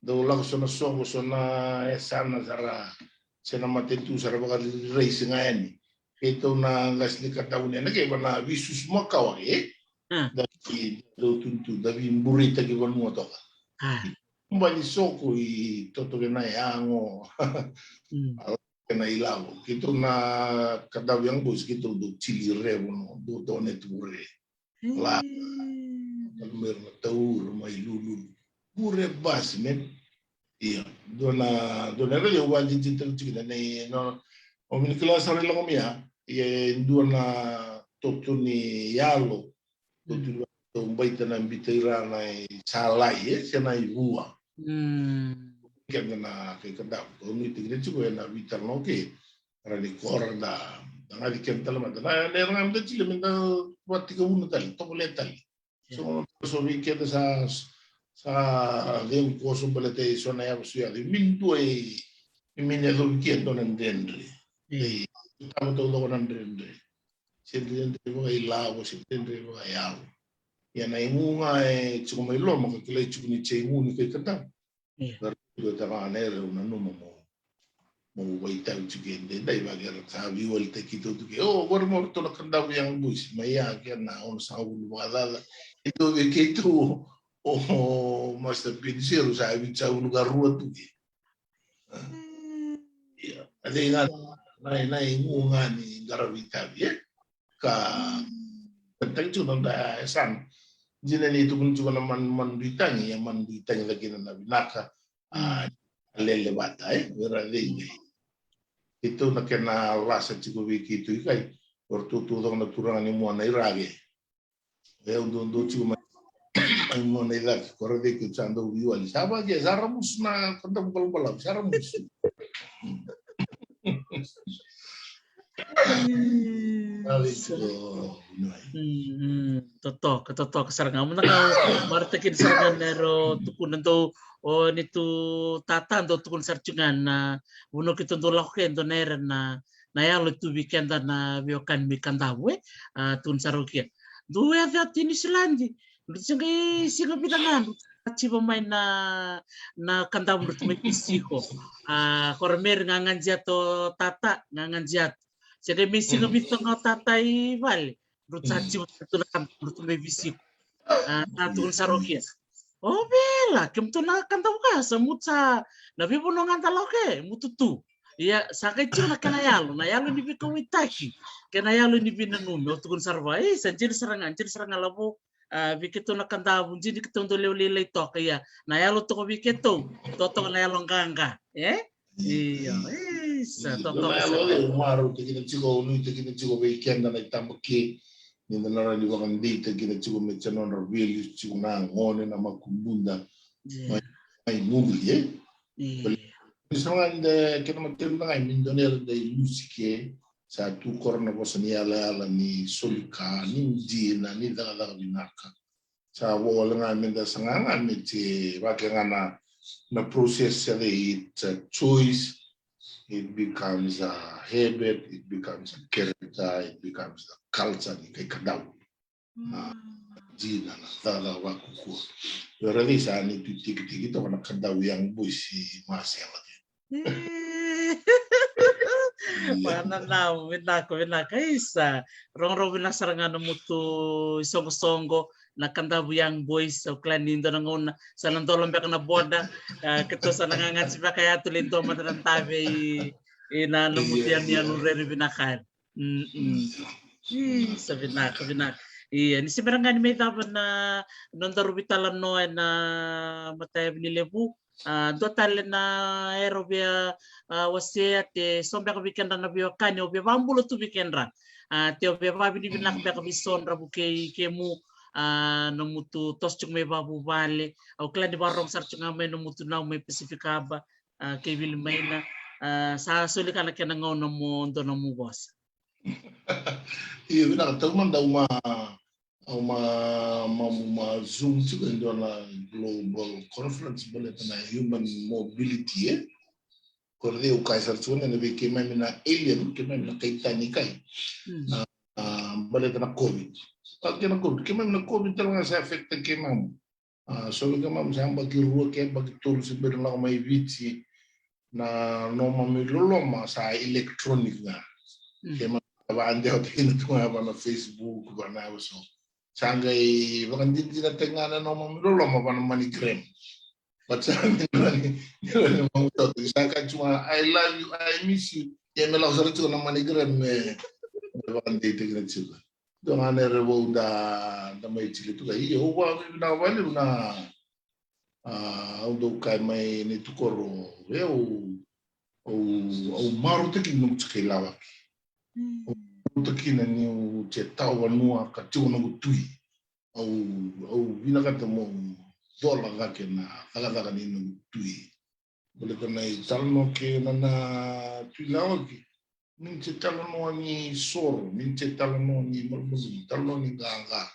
Dau lako so na soqo, so na yasana sara, se na matanitu sara vakarairai se ga yani. Keitou na qase ni ka dau ne, na kei va na visusu makawa, e? Da ki, dau tunitu, da vi bureitaki vanua toka. Bani soko i toto ke na yago. A ke na ilavo. Keitou na ka dau Young Boys, keitou dau chili revo no, dau tone tu re. La. Kalumera na taura mai lululu. Bure basi, man. Ia, dua na, dua na rele au vadiditaka tiko na nei, no, o mini kila sara i lako mia, ia, dua na toto ni yalo, toto ni yalo, baita na bita ira na i salai, e, se na i vua. Keda na kai Kadavu, au nuitaki na tiko e na vitalanoa ke, ra ni kora da, da gaci keda tale mada, na, na, na, da tile me da vatika vuna tale, tovolea tale. So, so vei keda sa, sa cegu koso baleta e so na yava so yaco. Mini dua e, mini yacovi ke dua na dredre. E, tava taucoko na dredre. Se dredre vakailavo, se dredre vakayalo. Ia na igu ga e tiko mai loma, ka kilai tiko ni tiko igu ni kai Kadavu. Ia. Dua tavana era au nanuma mo, mo vaitavi tiko e daidai vaka era sa veiwalitaki keitou tu ke. O, qori mo ratou na Kadavu Young Boys. Mai ya ke na onosagavulu vakacaca. Keitou vei keitou o, o Master Pinisero sa vitusagavulu ka rua tu ke. Ia. A cei ga na, na igu ga ni qaravi itavi, e? Ka, ka taki tiko na noda yasana. Dina ni tukuni tiko na man, manudui tagi, ia manudui tagi cake na vinaka, a, lele vata, e, vera cei nei. Keitou na kena lasa tiko vei keitou i kai, o ratou taucoko na turaga ni mua na irage. E au dodonu tiko mai, mai mua na icake, ko ra vei keitou sa dau veiwali. Sa vake, sa ramusu na Kadavu balabalavu, sa ramusu. Totoka, totoka sara ga. Muna ga, marautaki sara ga na ero tukuna dou, o ni tu tata dou tukuna sara tu ga na, vuno ki tu dou lako ke dou na era na, na yalo tu vi keda na viwakani mi Kadavu, e, a, tukuna sara o kia. Dou e ati Niusiladi, dou se qai siga vica ga, dou sa tiva mai na, na Kadavu dou tu mai Pisiko. A, ko ra meri ga gajiato tata, ga gajiato. Se qai me siga vica ga o tata i vale. Dou sa tiva tu na Kadavu dou tu mai Visiko. A, sa tukuna sara o kia. O vela, kemutou na Kadavu ka, sa mutu sa, na veivanua ga da lako ke, mutu tu. Ia, sa qai tiko na kena yalo, na yalo ni veikauwaitaki, kena yalo ni veinanumi, o tukuna sara va, e, sa dina sara ga, dina sara ga lavo, a, vei keitou na Kadavu, dina keitou dau lewe lailai toka, ia, na yalo toka vei keitou, totoka na yalo qaqa, e? Io, e, sa totoka sara. Au marautakina tiko, au nuitakina tiko vei keda na itabakina, ni da na rawa ni vakadeitakina tiko me tiko na nodra values, tiko na gone, na makubuda, mai, mai Guguli, e? Io. Ni sa ga da kena matemu da ga, e, me dua na yalo da ilusi ke, sa tu kora na vosa ni yalayala ni soli ka, ni dina, ni cakacaka vinaka. Sa vo wale ga me da saga ga me te vake ga na, na process ya, it, uh, choice, it becomes a habit, it becomes a character, it becomes a culture ni kai Kadavu. Na jina na cakacaka vakakukua. Io, ra vei sa ni tu tikitiki toka na Kadavu Young Boys i Masela. Mananavu, vinaka, vinaka. Isa, rogorogo vinaka sara ga na mutu isoqosoqo na Kadavu Young Boys, au kila ni dua na gauna sa na dola beka na boda, keitou sa na gagati beka yatu le dua mada na dave i na mutu yanuyanu reri vinaka. Sa vinaka, vinaka. Ia, ni se bera ga ni mai cava na nodaru veitalanoa ena mataka ni levu. A, dua tale na era au via wasea, te so beka vei kedra na veiwekani au via vakabula tu vei kedra. A, te au via vakavinavinaka beka vei so dra vukei kemu, a, na mutu toso tiko mai vakavuvale. Au kila ni vakarorogo sara tiko ga mai na mutu nau mai Pacific Harbour, a, kei Vilimaina. A, sa soli ka na kena gauna mo dua na mu vosa. Io, vinaka, tau mada au ma, au ma, ma, ma Zoom tiko e dua na global conference baleta na human mobility, e. Ko rau kaya sara tiko na vei keimami na alien, keimami na kai tani kai. A, baleta na COVID. A, kena COVID, keimami na COVID tale ga sa affect keimami. A, so vei keimami sa yabaki rua ke yabaki tolu se bera lako mai Viti, na nomami loloma sa electronic ga. Keimami sa vakadewataki na tu ga vana Facebook, vana so. Sa qai vakadinadinataki ga na nomami loloma vana MoneyGram. But sa ni rani, ni rani mau tau. Sa ka tu ga, "I love you, I miss you." Ia me lako sara tu na MoneyGram me, me vakadeitaki na tu ga. Dua ga na era vou da, da mai tili tu ga. Io, au vakavinavinaka vakalevu na, a, au dau kaya mai ni tukoro, e, au, au, au marautaki noqu tiko i lawaki. Au marautaki na niu tiko tawa vanua ka tiko noqu tui. Au, au vinakata mo dola cake na cakacaka ni noqu tui. Baleta na italanoa kei na, na tu i lawaki. Ni se talanoa ni soro, ni se talanoa ni malumalumu, talanoa ni qaqa.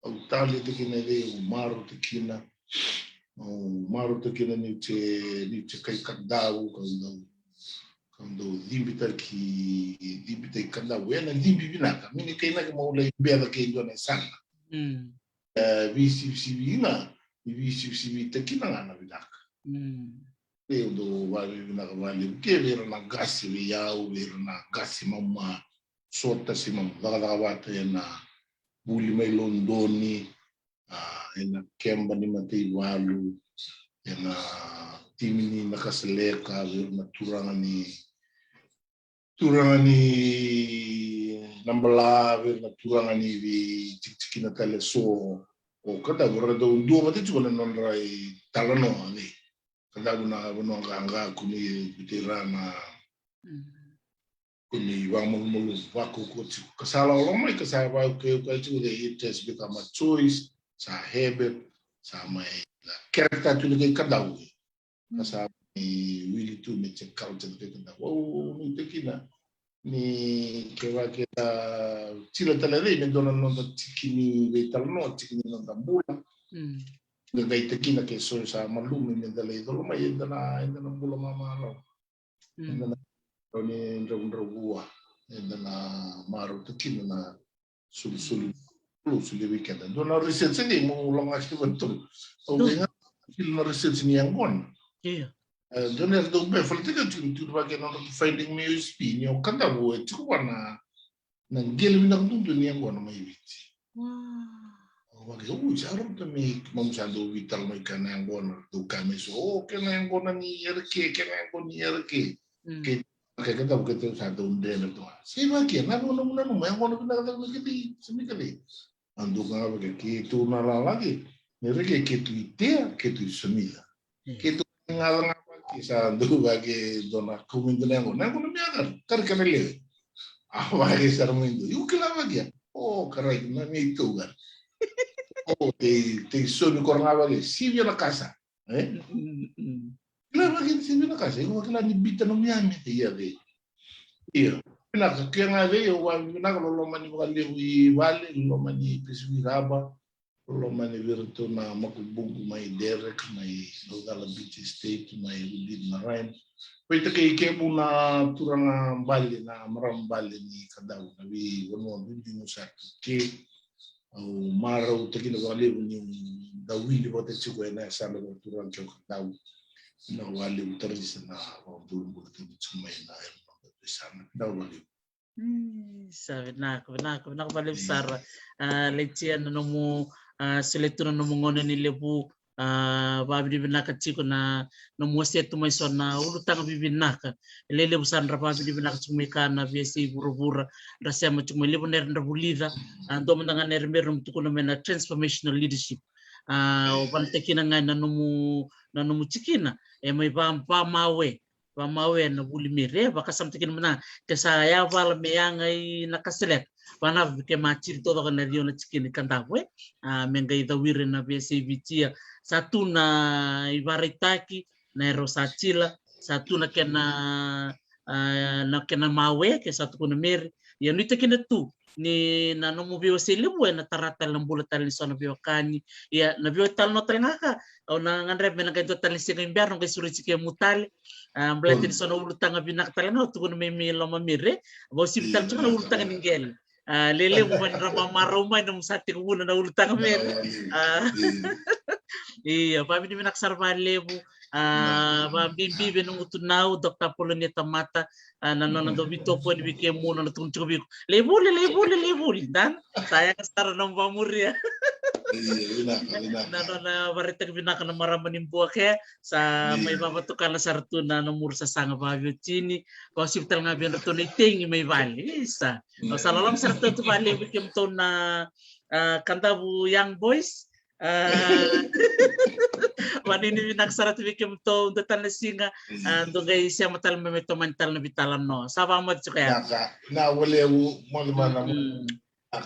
Au taleitaka kina e vei, au marautaka kina. Au marautaka kina niu se, niu se kai Kadavu, kau dau, kau dau cibitaki, cibitaki Kadavu. Ena cibi vinaka, me ni kainaki mau lai beca kei dua na yasana. E, veisivisivi ga, ni veisivisivitaki kina ga na vinaka. Au dau vakavinavinaka vakalevu ke vei ira na qase vei au, vei ira na qase mau ma sota se mau cakacaka vata ena vuli mai Lodoni, a, ena keba ni mataivalu, ena timi ni Nakasaleka, vei ira na turaga ni turaga ni Nabala, vei ira na turaga ni veitikitikina tale so. O Kadavu ra dau dua vata tiko na nodra italanoa, ne. Kadavu na vanua qaqa, kua ni biuti ira na, kua ni vakamalumalumu, vakaukauwa tiko. Ka sa lako mai, ka sa vakaukauwa tiko, it has become a choice, sa habit, sa mai na character tu ni kai Kadavu. Ka sa mai wili tu me se culture ni kai Kadavu. Au nuitaka kina ni kevaka keda tila tale cei me dua na noda tiki ni veitalanoa, tiki ni noda bula. Qai takina ke so sa malumu me da lai colo mai, eda na, eda na bula mamarau. Eda na, ni dravudravua, eda na marautaka kina na solisoli, solisoli vei keda. Dua na research ni mo lagaki vata. Au vei ga kila na research ni yaqona. Io. E, dua na yaqona dau be falataki tiko, tiko vaka na nodra finding me U S P ni o Kadavu e tiko vua na, na qele vinaka duadua ni yaqona mai Viti. Au vaka, ui, sa rauta me keimami sa dau veitalanoa mai kena yaqona, dau kaya mai so, o, kena yaqona ni Arake, kena yaqona ni Arake. Ke Ke, ke tau, ke tau sa dau dredre tu ga. Sa i vaka, na nomu, nomu, nomu, e gona vinaka cake me keitou i Samica. A dua ka ga vaka, keitou na lala ke, me reke keitou i Tea, keitou i Samica. Keitou ga, ga vaka, sa dau vaka, dua na kau mai dua na yaqona, na yaqona me a kari, kari kana lewe. A vaka sara mai dua, io kila vaka, o karai, na me tou ga. O, tei, tei somi kora ga vaka, sivia na kasa. E? Kila vaka ni se vinaka sa, iko vakila ni biuta nomu yame, ia vei. Ia, vinaka, ke ga vei, au via vinaka, loloma ni vakalevu i vale, loloma ni Pacific Harbour, loloma ni vei iratou na makubuqu mai Derek, mai Laucala Beach Estate, mai Woodley Marine. Vakaitakai kemuni na turaga bale, na marama bale ni Kadavu, na veivanua duidui mo sa tu ke. Au marautakina vakalevu ni da wili vata tiko ena yasana vakaturaga kei o Kadavu. Vinaka vakalevu Taranisa na vakabulabula tiko mai na yasana. Vinaka vakalevu. Mm, sa vinaka, vinaka, vinaka vakalevu sara. A, Laitia, na nomu, a, solia tu na nomu gauna ni levu. A, vavinavinaka tiko na nomu wasea tu mai so na ulutaga vivinaka. E lelevu sara ra vavinavinaka tiko mai ka na veiyasai vuravura ra sema tiko mai, levu na era ra vulica. A, dua mada ga na era mera nomu tukuna mai na transformational leadership. A, o vanatakina ga na nomu, na nomu tikina e mai va, vamawe vamawe na vuli meri, e vakasamataki na mana ke sa yavala me yaga i Nakasaleka. Vanava ke matiri totoka na ciwa na tikina i Kadavu, e a me qai cawiri na veiyasai Viti. Sa tu na ivaraitaki na erau sa tila, sa tu na kena a, na kena mawe ke sa tukuna meri. Ia nuitakina tu ni na nomu veiwasei levu ena tara tale na bula tale ni so na veiwekani. Ia na veitalanoa tale ga ka au na gadreva me na qai dua tale ni siga i bera na qai sureti kemu tale. A, baleta ni so na ulutaga vinaka tale ga au tukuna mai, mai loma meri. Vausivi tale tiko na ulutaga ni qele. A, lelevu mai na ra mamarau mai na musa tiko vuna na ulutaga meri. A, ia vavinavinaka sara valevu. A, vabibi vei noqu tunau Doctor Apolonia Tamata. A, na nona dau vitokoni vei kemu, nona tukuni tiko vei iko, lai vuli, lai vuli, lai vuli. Dana sa yaga sara na nomu vamuria. Na nona varaitaki vinaka na marama ni bua ke sa mai vavatukana sara tu na nomu uru sasaga vaveiwatini. Vausivi tale ga vei dratou na itegi mai vale. Isa. Au sa loloma sara tu valevu vei kemudou na, a, Kadavu Young Boys. A, vavinavinaka sara tu vei kemudou, dua tale na siga. A, dou qai sema tale mai me tomani tale na veitalanoa. Sa vakamoce tiko ya. Vinaka, vinaka valevu, moli mana.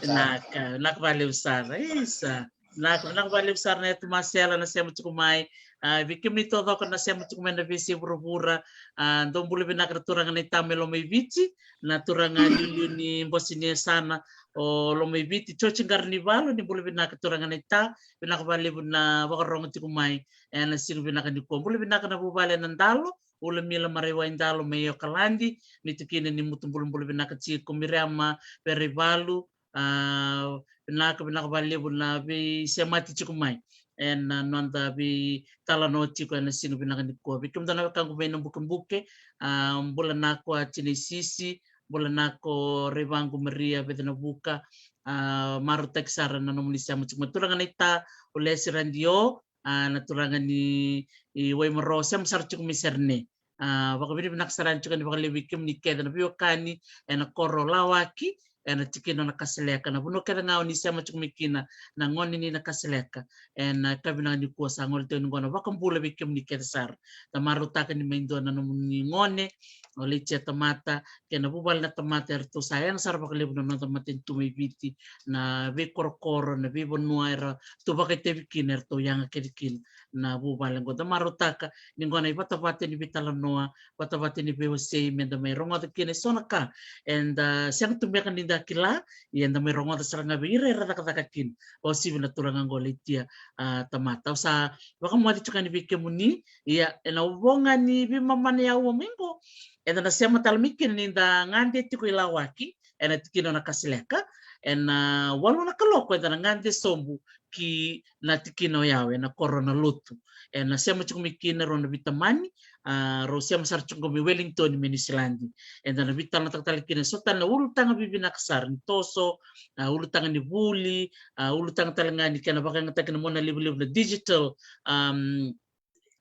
Vinaka, vinaka valevu sara. Isa. Vinaka, vinaka valevu sara na Yatu Masela na sema tiko mai. A, vei kemuni taucoko na sema tiko mai na veiyasai vuravura. A, dou bula vinaka na turaga na ita mai Lomaiviti, na turaga liuliu ni bose ni yasana o Lomaiviti, Joji Qaranivalu, ni bula vinaka turaga na ita. Vinaka valevu na vakarogo tiko mai ena siga vinaka nikua. Bula vinaka na vuvale na Dalo, Ulamila Maraiwai Dalo mai Okaladi, ni tikina ni mutu bulabula vinaka tiko, Miriama Veraivalu. A, vinaka, vinaka valevu na veisemati tiko mai ena noda veitalanoa tiko ena siga vinaka nikua. Vei kemudou na wekaqu vei Nabukebuke, a, bula vinaka, a, Tinai Sisi, bula vinaka Raivaqu Maria Vecenavuka. A, marautaki sara na nomuni sema tiko mai turaga na ita, o Lesi Radio, a, na turaga ni, i Waimaro, sema sara tiko mai Serene. A, vakavinavinaka sara yani tiko yani vakalevu vei kemuni kece na veiwekani ena koro Lawaki, ena tikina o Nakasaleka, na vanua kece ga o ni sema tiko mai kina na gone ni Nakasaleka. Ena ka vinaka nikua sa gole tiko yani qo na vakabula vei kemuni kece sara. Da marautaka ni mai dua na nomuni gone o Laitia Tamata kei na vuvale na Tamata, eratou sa yaga sara vakalevu na noda matanitu mai Viti, na veikorokoro, na veivanua eratou vakaitavi kina, eratou yaga kece kina na vuvale qo. Da marautaka ni qo na ivatavata ni veitalanoa, vatavata ni veiwasei, meda mai rogoca kina eso na ka eda sega tu beka ni da kila, ia eda mai rogoca sara ga vei ira era cakacaka kina. Vausivi na turaga qo Laitia, a, Tamata. Au sa vakamoce tiko yani vei kemuni, ia ena vo ga ni veimama ni aua mai qo eda na sema tale mai kina ni da gade tiko i Lawaki, ena tikina o Nakasaleka, ena walu na kaloko eda na gade sobu ki na tikina o Yawe, ena koro na Lotu. Ena sema tiko mai kina rua na veitamani, a, rau sema sara tiko mai Wellington mai Niusiladi. Eda na veitalanoataka tale kina eso tale na ulutaga vivinaka sara ni toso, a, ulutaga ni vuli, a, ulutaga tale ga ni kena vakayagataki na monalivaliva na digital, um,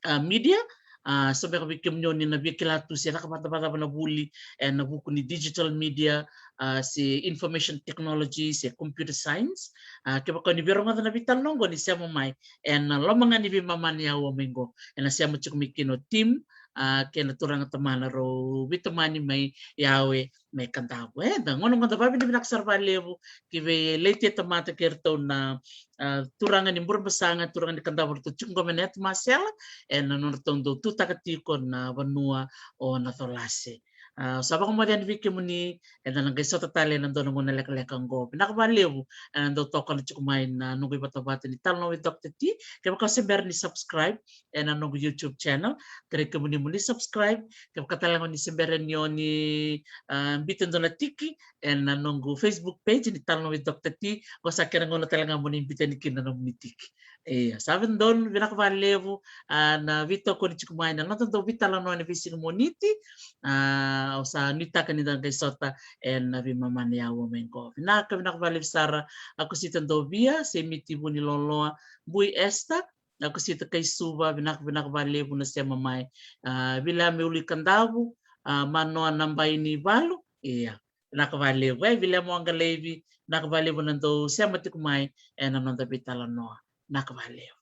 a, media. A, so beka vei kemuni o ni na via kila tu se caka vakacavacava na vuli ena vuku ni digital media, a, se information technology, se computer science. A, kevaka o ni via rogoca na veitalanoa qo ni sema mai ena loma ga ni veimama ni aua mai qo. Ena sema tiko mai kina o Tim, a, kei na turaga tamana, rau veitamani mai Yawe, mai Kadavu. E, da gona qo da vavinavinaka sara valevu ki vei Laitia Tamata kei ratou na, a, turaga ni Burebasaga, turaga ni Kadavu, ratou tiko qo mai na Yatu Masela, ena nodratou dau tutaka tiko na vanua o Nacolase. A, sa vakamoce yani vei kemuni, eda na qai sota tale ena dua na gauna lekaleka oqo. Vinaka vakalevu ena dau tokona tiko mai na noqu ivatavata ni Talanoa with Doctor T. Kevaka o se bera ni subscribe ena noqu YouTube channel, kerei kemuni mo ni subscribe. Kevaka tale ga ni se bera ni o ni, a, biuta e dua na tiki ena noqu Facebook page ni Talanoa with Doctor T, qo sa kena gauna tale ga mo ni biuta yani kina na nomuni tiki. Ia, sa vei donu, vinaka vakalevu, a, na veitokoni tiko mai na noda dau veitalanoa ena veisiga Moniti, a, au sa nuitaka ni da qai sota ena veimama ni aua mai qo. Vinaka, vinaka vakalevu sara, a, Kosita Dovia, Semiti Vuniloloa, Bui Esther, a, Kosita Kaisuva, vinaka, vinaka vakalevu na sema mai, a, Viliame Uluikadavu, a, Manoa Nabainivalu, ia, vinaka vakalevu, e, Viliame Waqalaivi, vinaka vakalevu na dau sema tiko mai ena noda veitalanoa. Vinaka vakalevu.